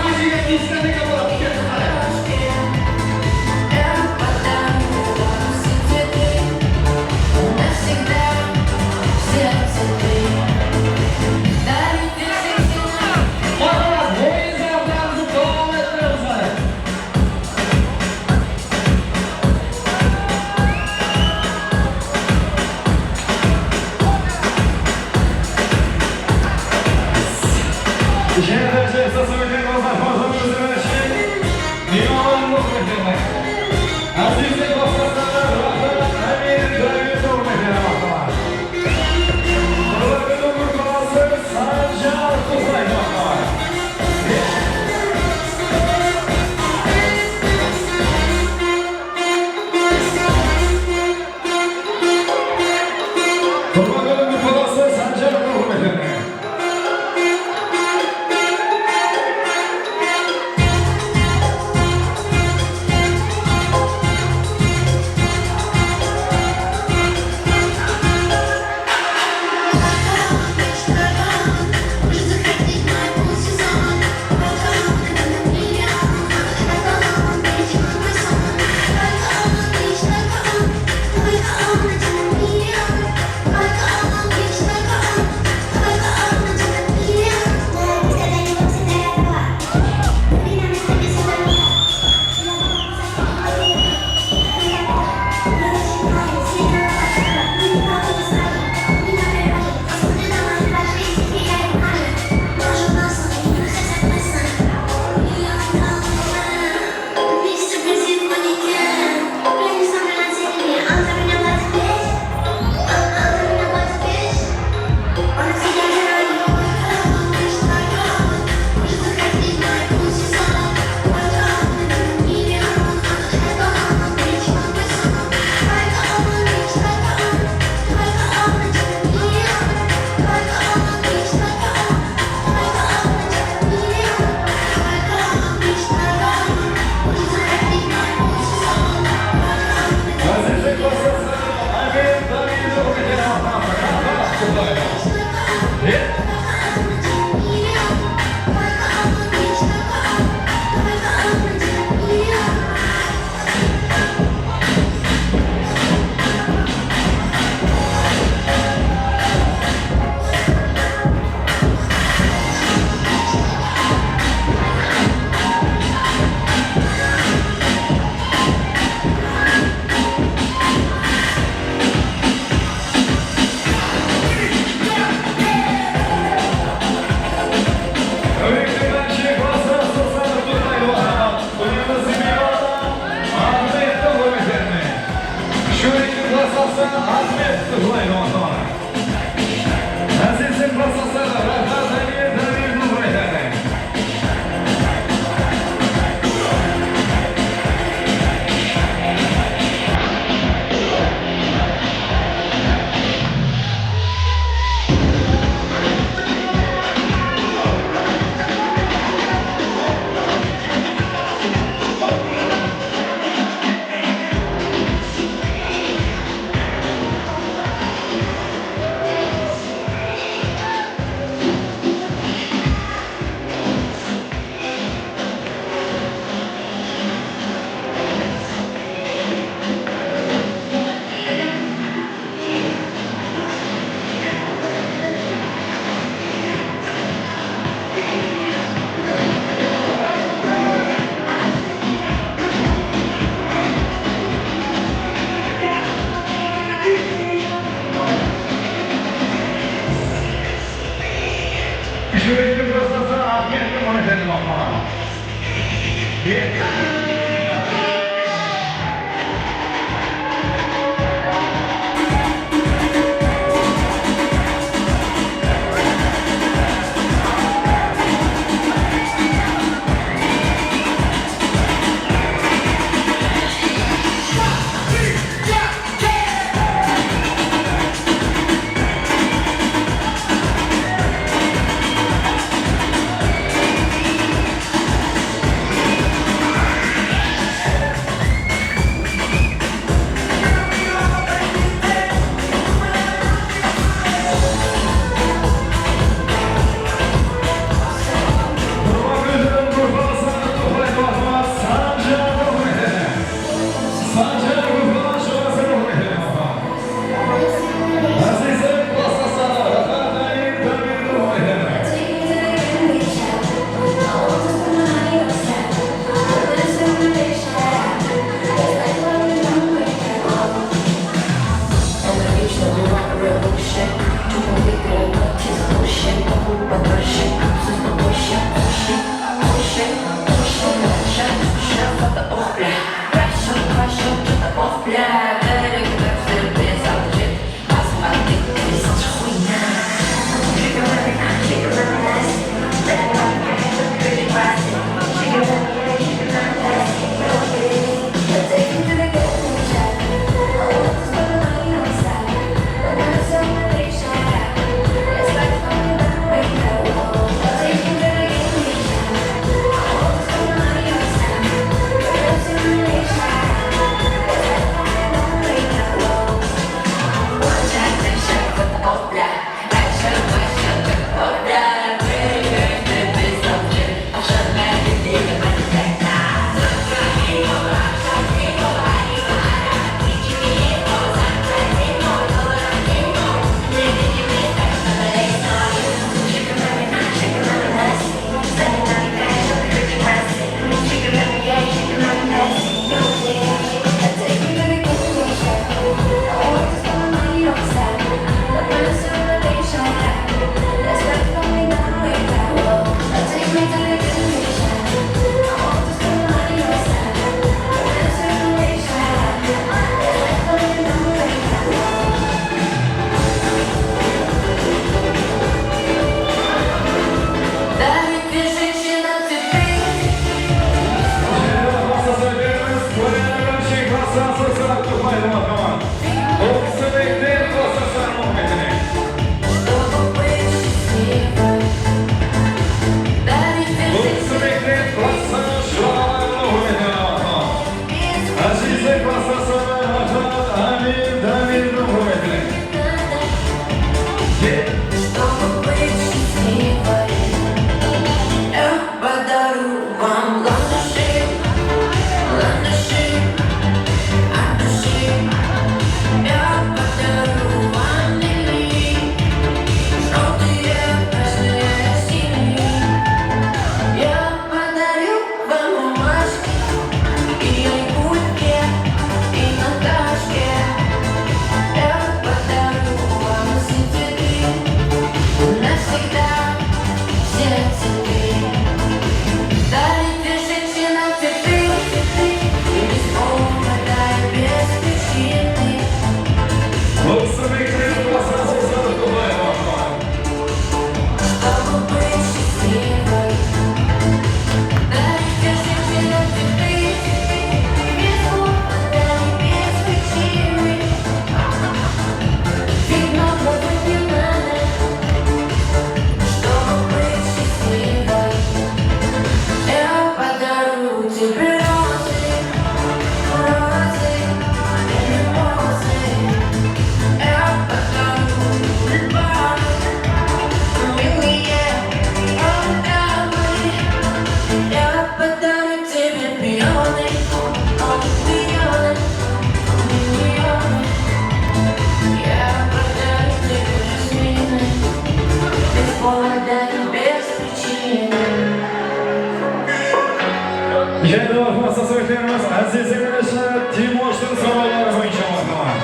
Júrekti boslasa, Ahmettiń óneterin maqtaman. Jayda waqıtımız, sózlerimiz, Aziz Emelishov Timoshtın sorawları boyınsha waqıtımız.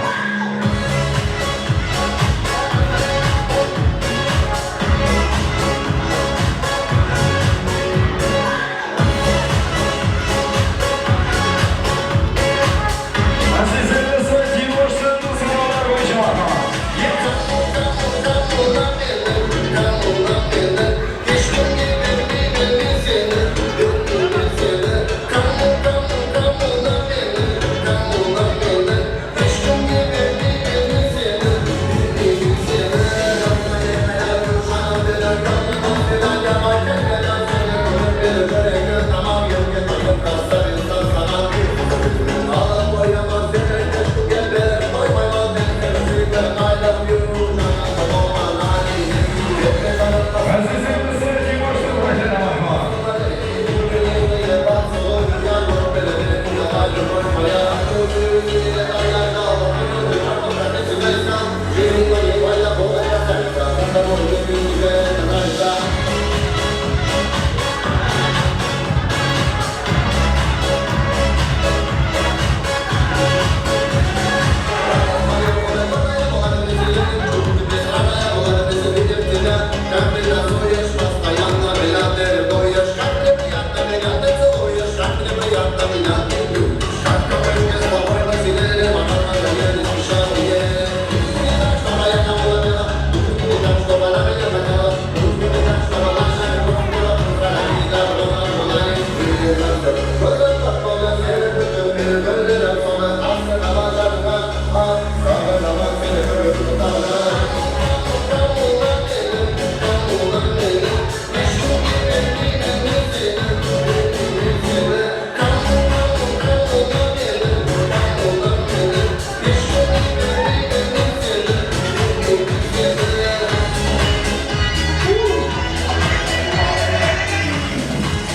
Aziz Emelishov Timoshtın sorawları boyınsha waqıtımız.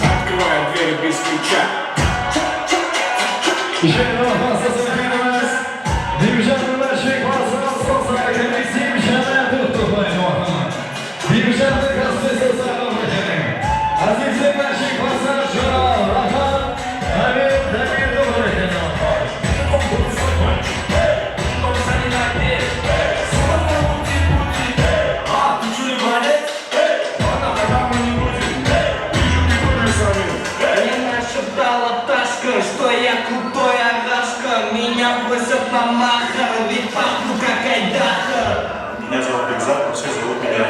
Открываем двери без ключа. Jayda waqıtımız, sózlerimiz, Bibijannıń Shekbası, Sosar Kemisi, Bibijannı qutlıq etip atırmız. Bibijannıń kásipdesi Sardar Bákirdiń, Azizdiń Shekbası, Joral Raxat, Ábid Dámirdi qutlıq etip atırmız. Меня нашептала пташка, что я крутой, Арашка. Меня бросят на махар, ведь пахну как айдаха. Меня зовут Бекзат, но все зовут меня.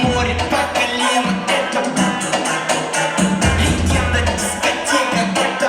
Море по колено, это легенда дискотека, это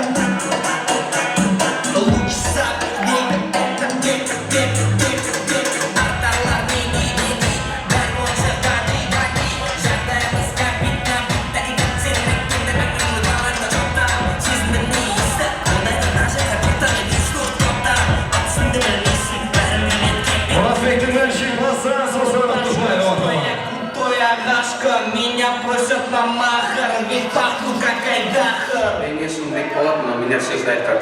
лучший сабыр века, это век, век, век, век, артарlar nege, nege, bári onshaq ǵádey, ǵádey, jaǵdayımız kápit, kápit, dáke, dáke, seniń rekkeńde bákirdiń balańda joqta, sezindirmey esti, onday qasha kápit, kápit, esti, joqta, atısıńdı bilmeysiń, bári milletke. Prospektiń Shekbası, Sosar Qutlıq etip atırmız. Крутой, Арашка, меня бросят на махар, ведь пахну как айдаха. Endi esimdek bolat, mına, mına sózdi aytqan.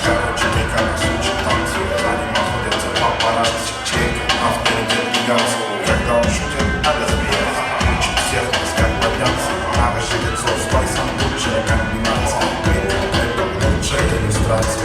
Короче, прикольный случай, там, где ранее находится папарацци. Чек, авторитет и галстук. Когда он шутит, надо смеяться. Учит всех нас, как подняться. Нағыз жігіт со спайсом, лучшая комбинация. Клип, клипом лучшая иллюстрация.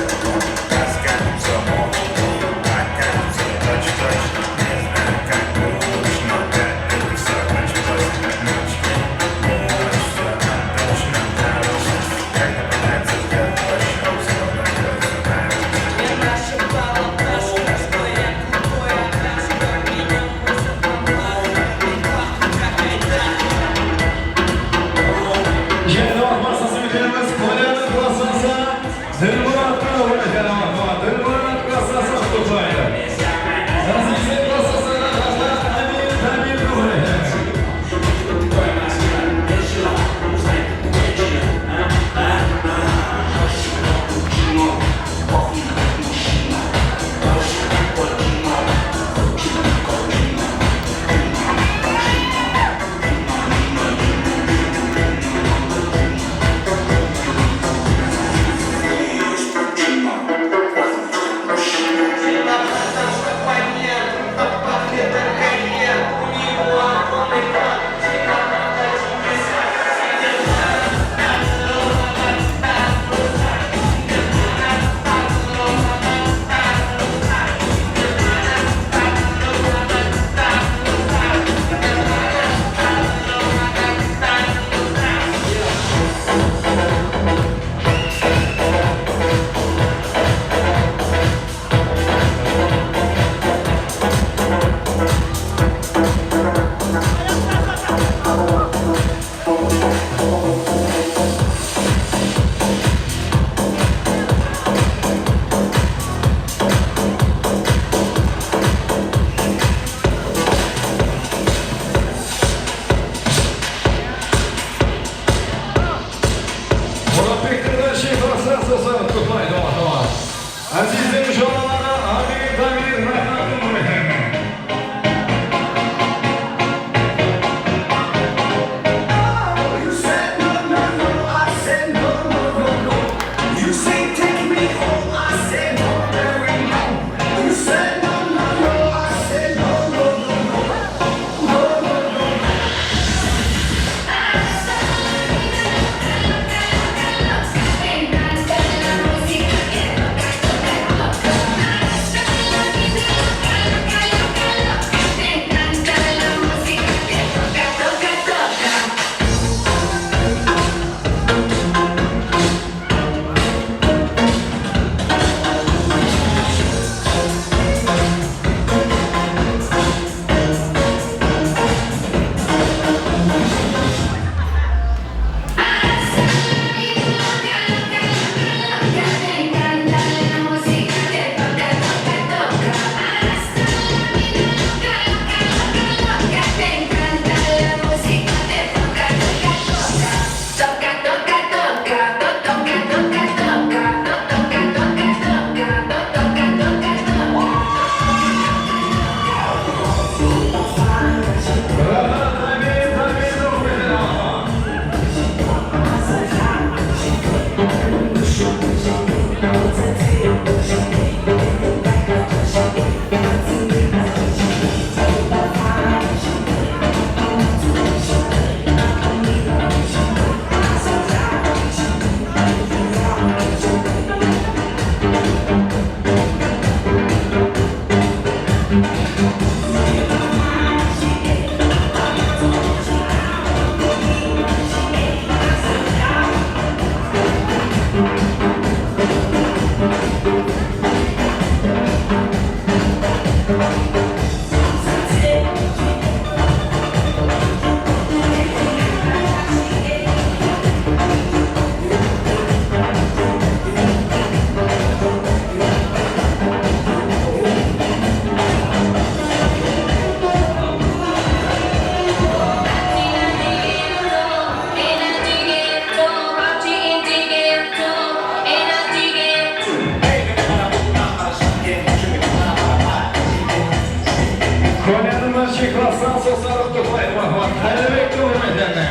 Klasstan Sosarov Toqay, marhamat. Qállibektiń húrmetine.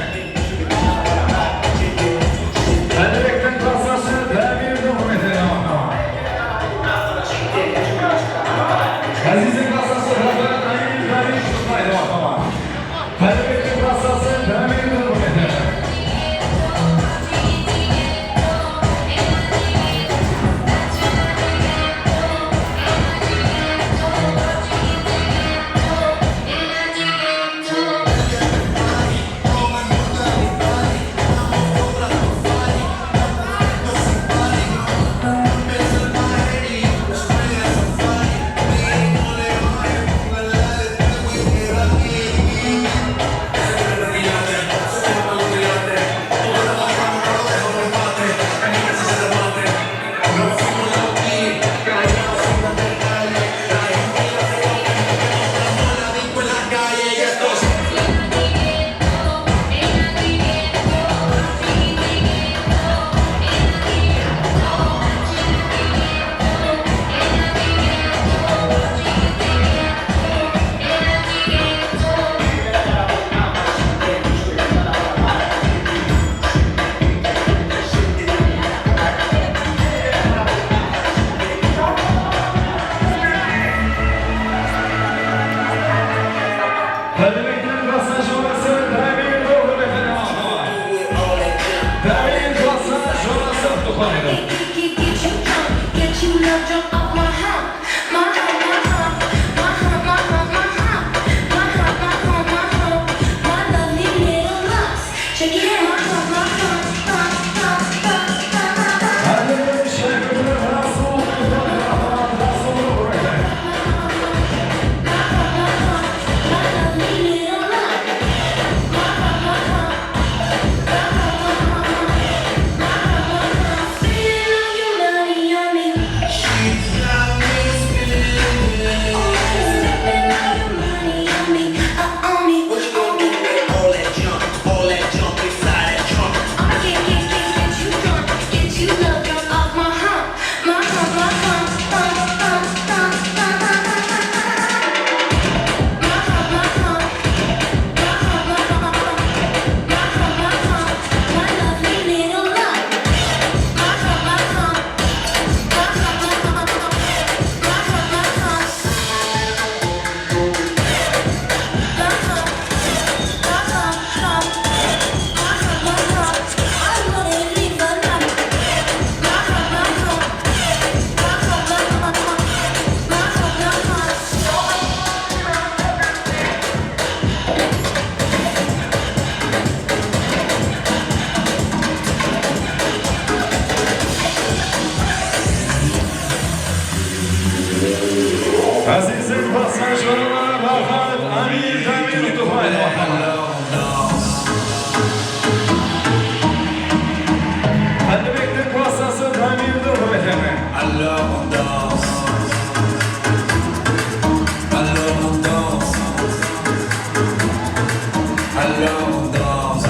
Qállibektiń klassdası Damirdiń húrmetine, marhamat. Azizdiń klassdası Rafael Amin Damirov Toqay, marhamat. Qállibektiń klassdası Damirdiń húrmetine. Qállibektiń klassdası Damir Toqay. Damir klassdası Toqay. Get, get, get you drunk, get you love drunk off my hump. My hump, my hump, my hump, my hump, my hump, my hump, my hump, my hump, my lovely little lumps. Shake it, my hump, my hump, hump, hump, hump, hump, hump, hump. Qállibektiń shákirti Rasul. Rasul. Azizdiń basqan joraları Raxat Amir Damir Toqay. Qállibektiń klassdası Damirdi húrmetine. Alors on danse. Alors on danse. Alors on danse.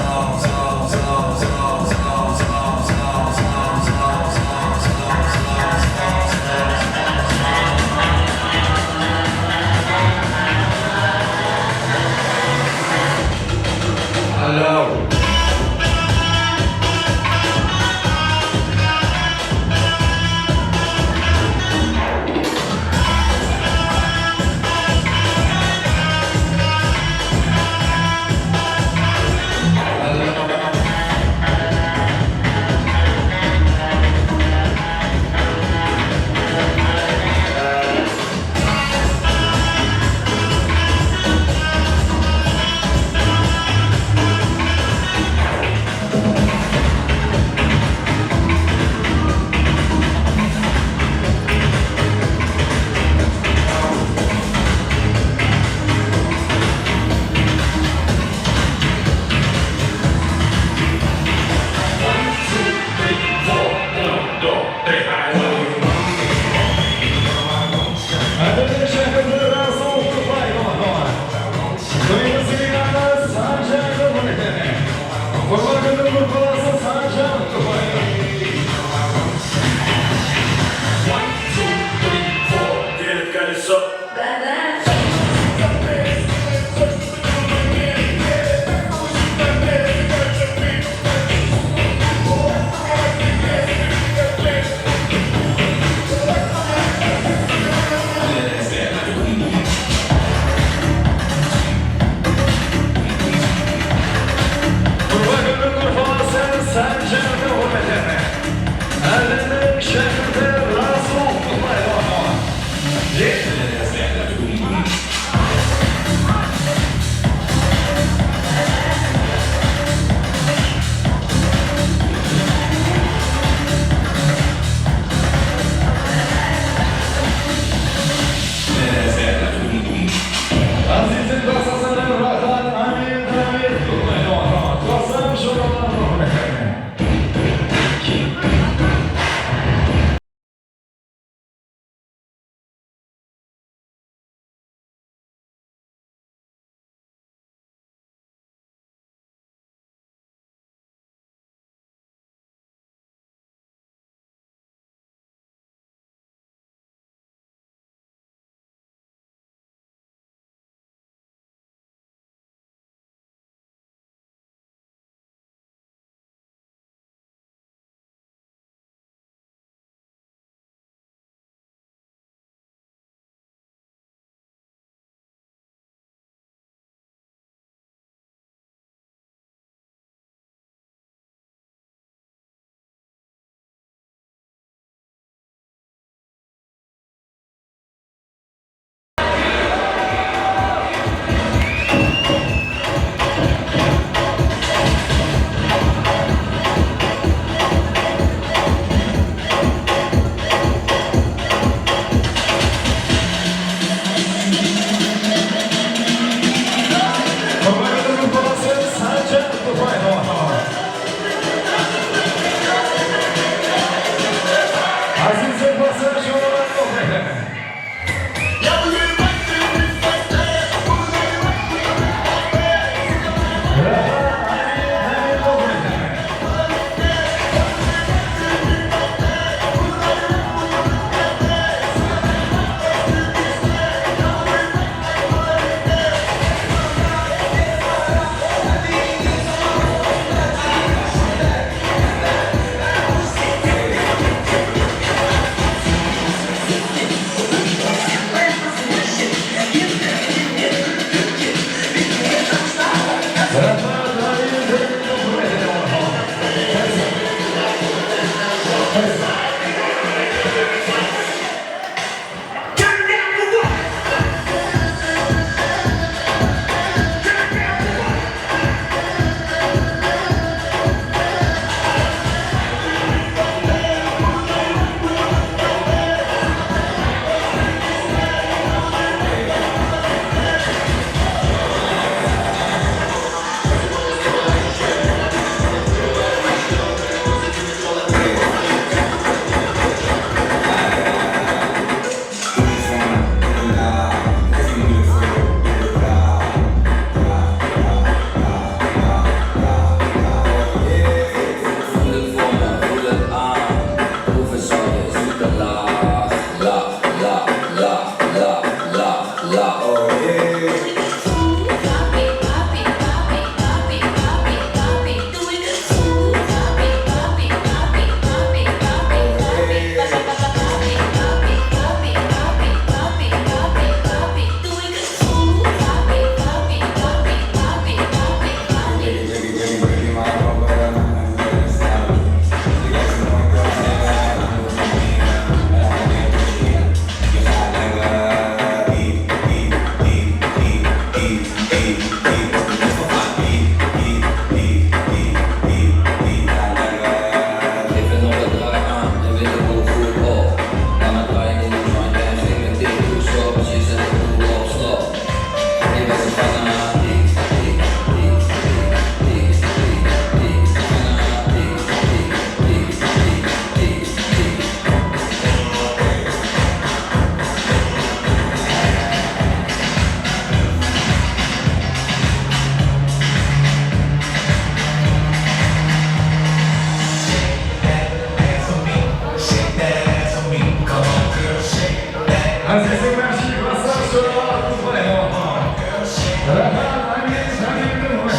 Azizim Rashid Basar, Sho'rlar Qulbayev. Rahat, Amir Shamilni muhim.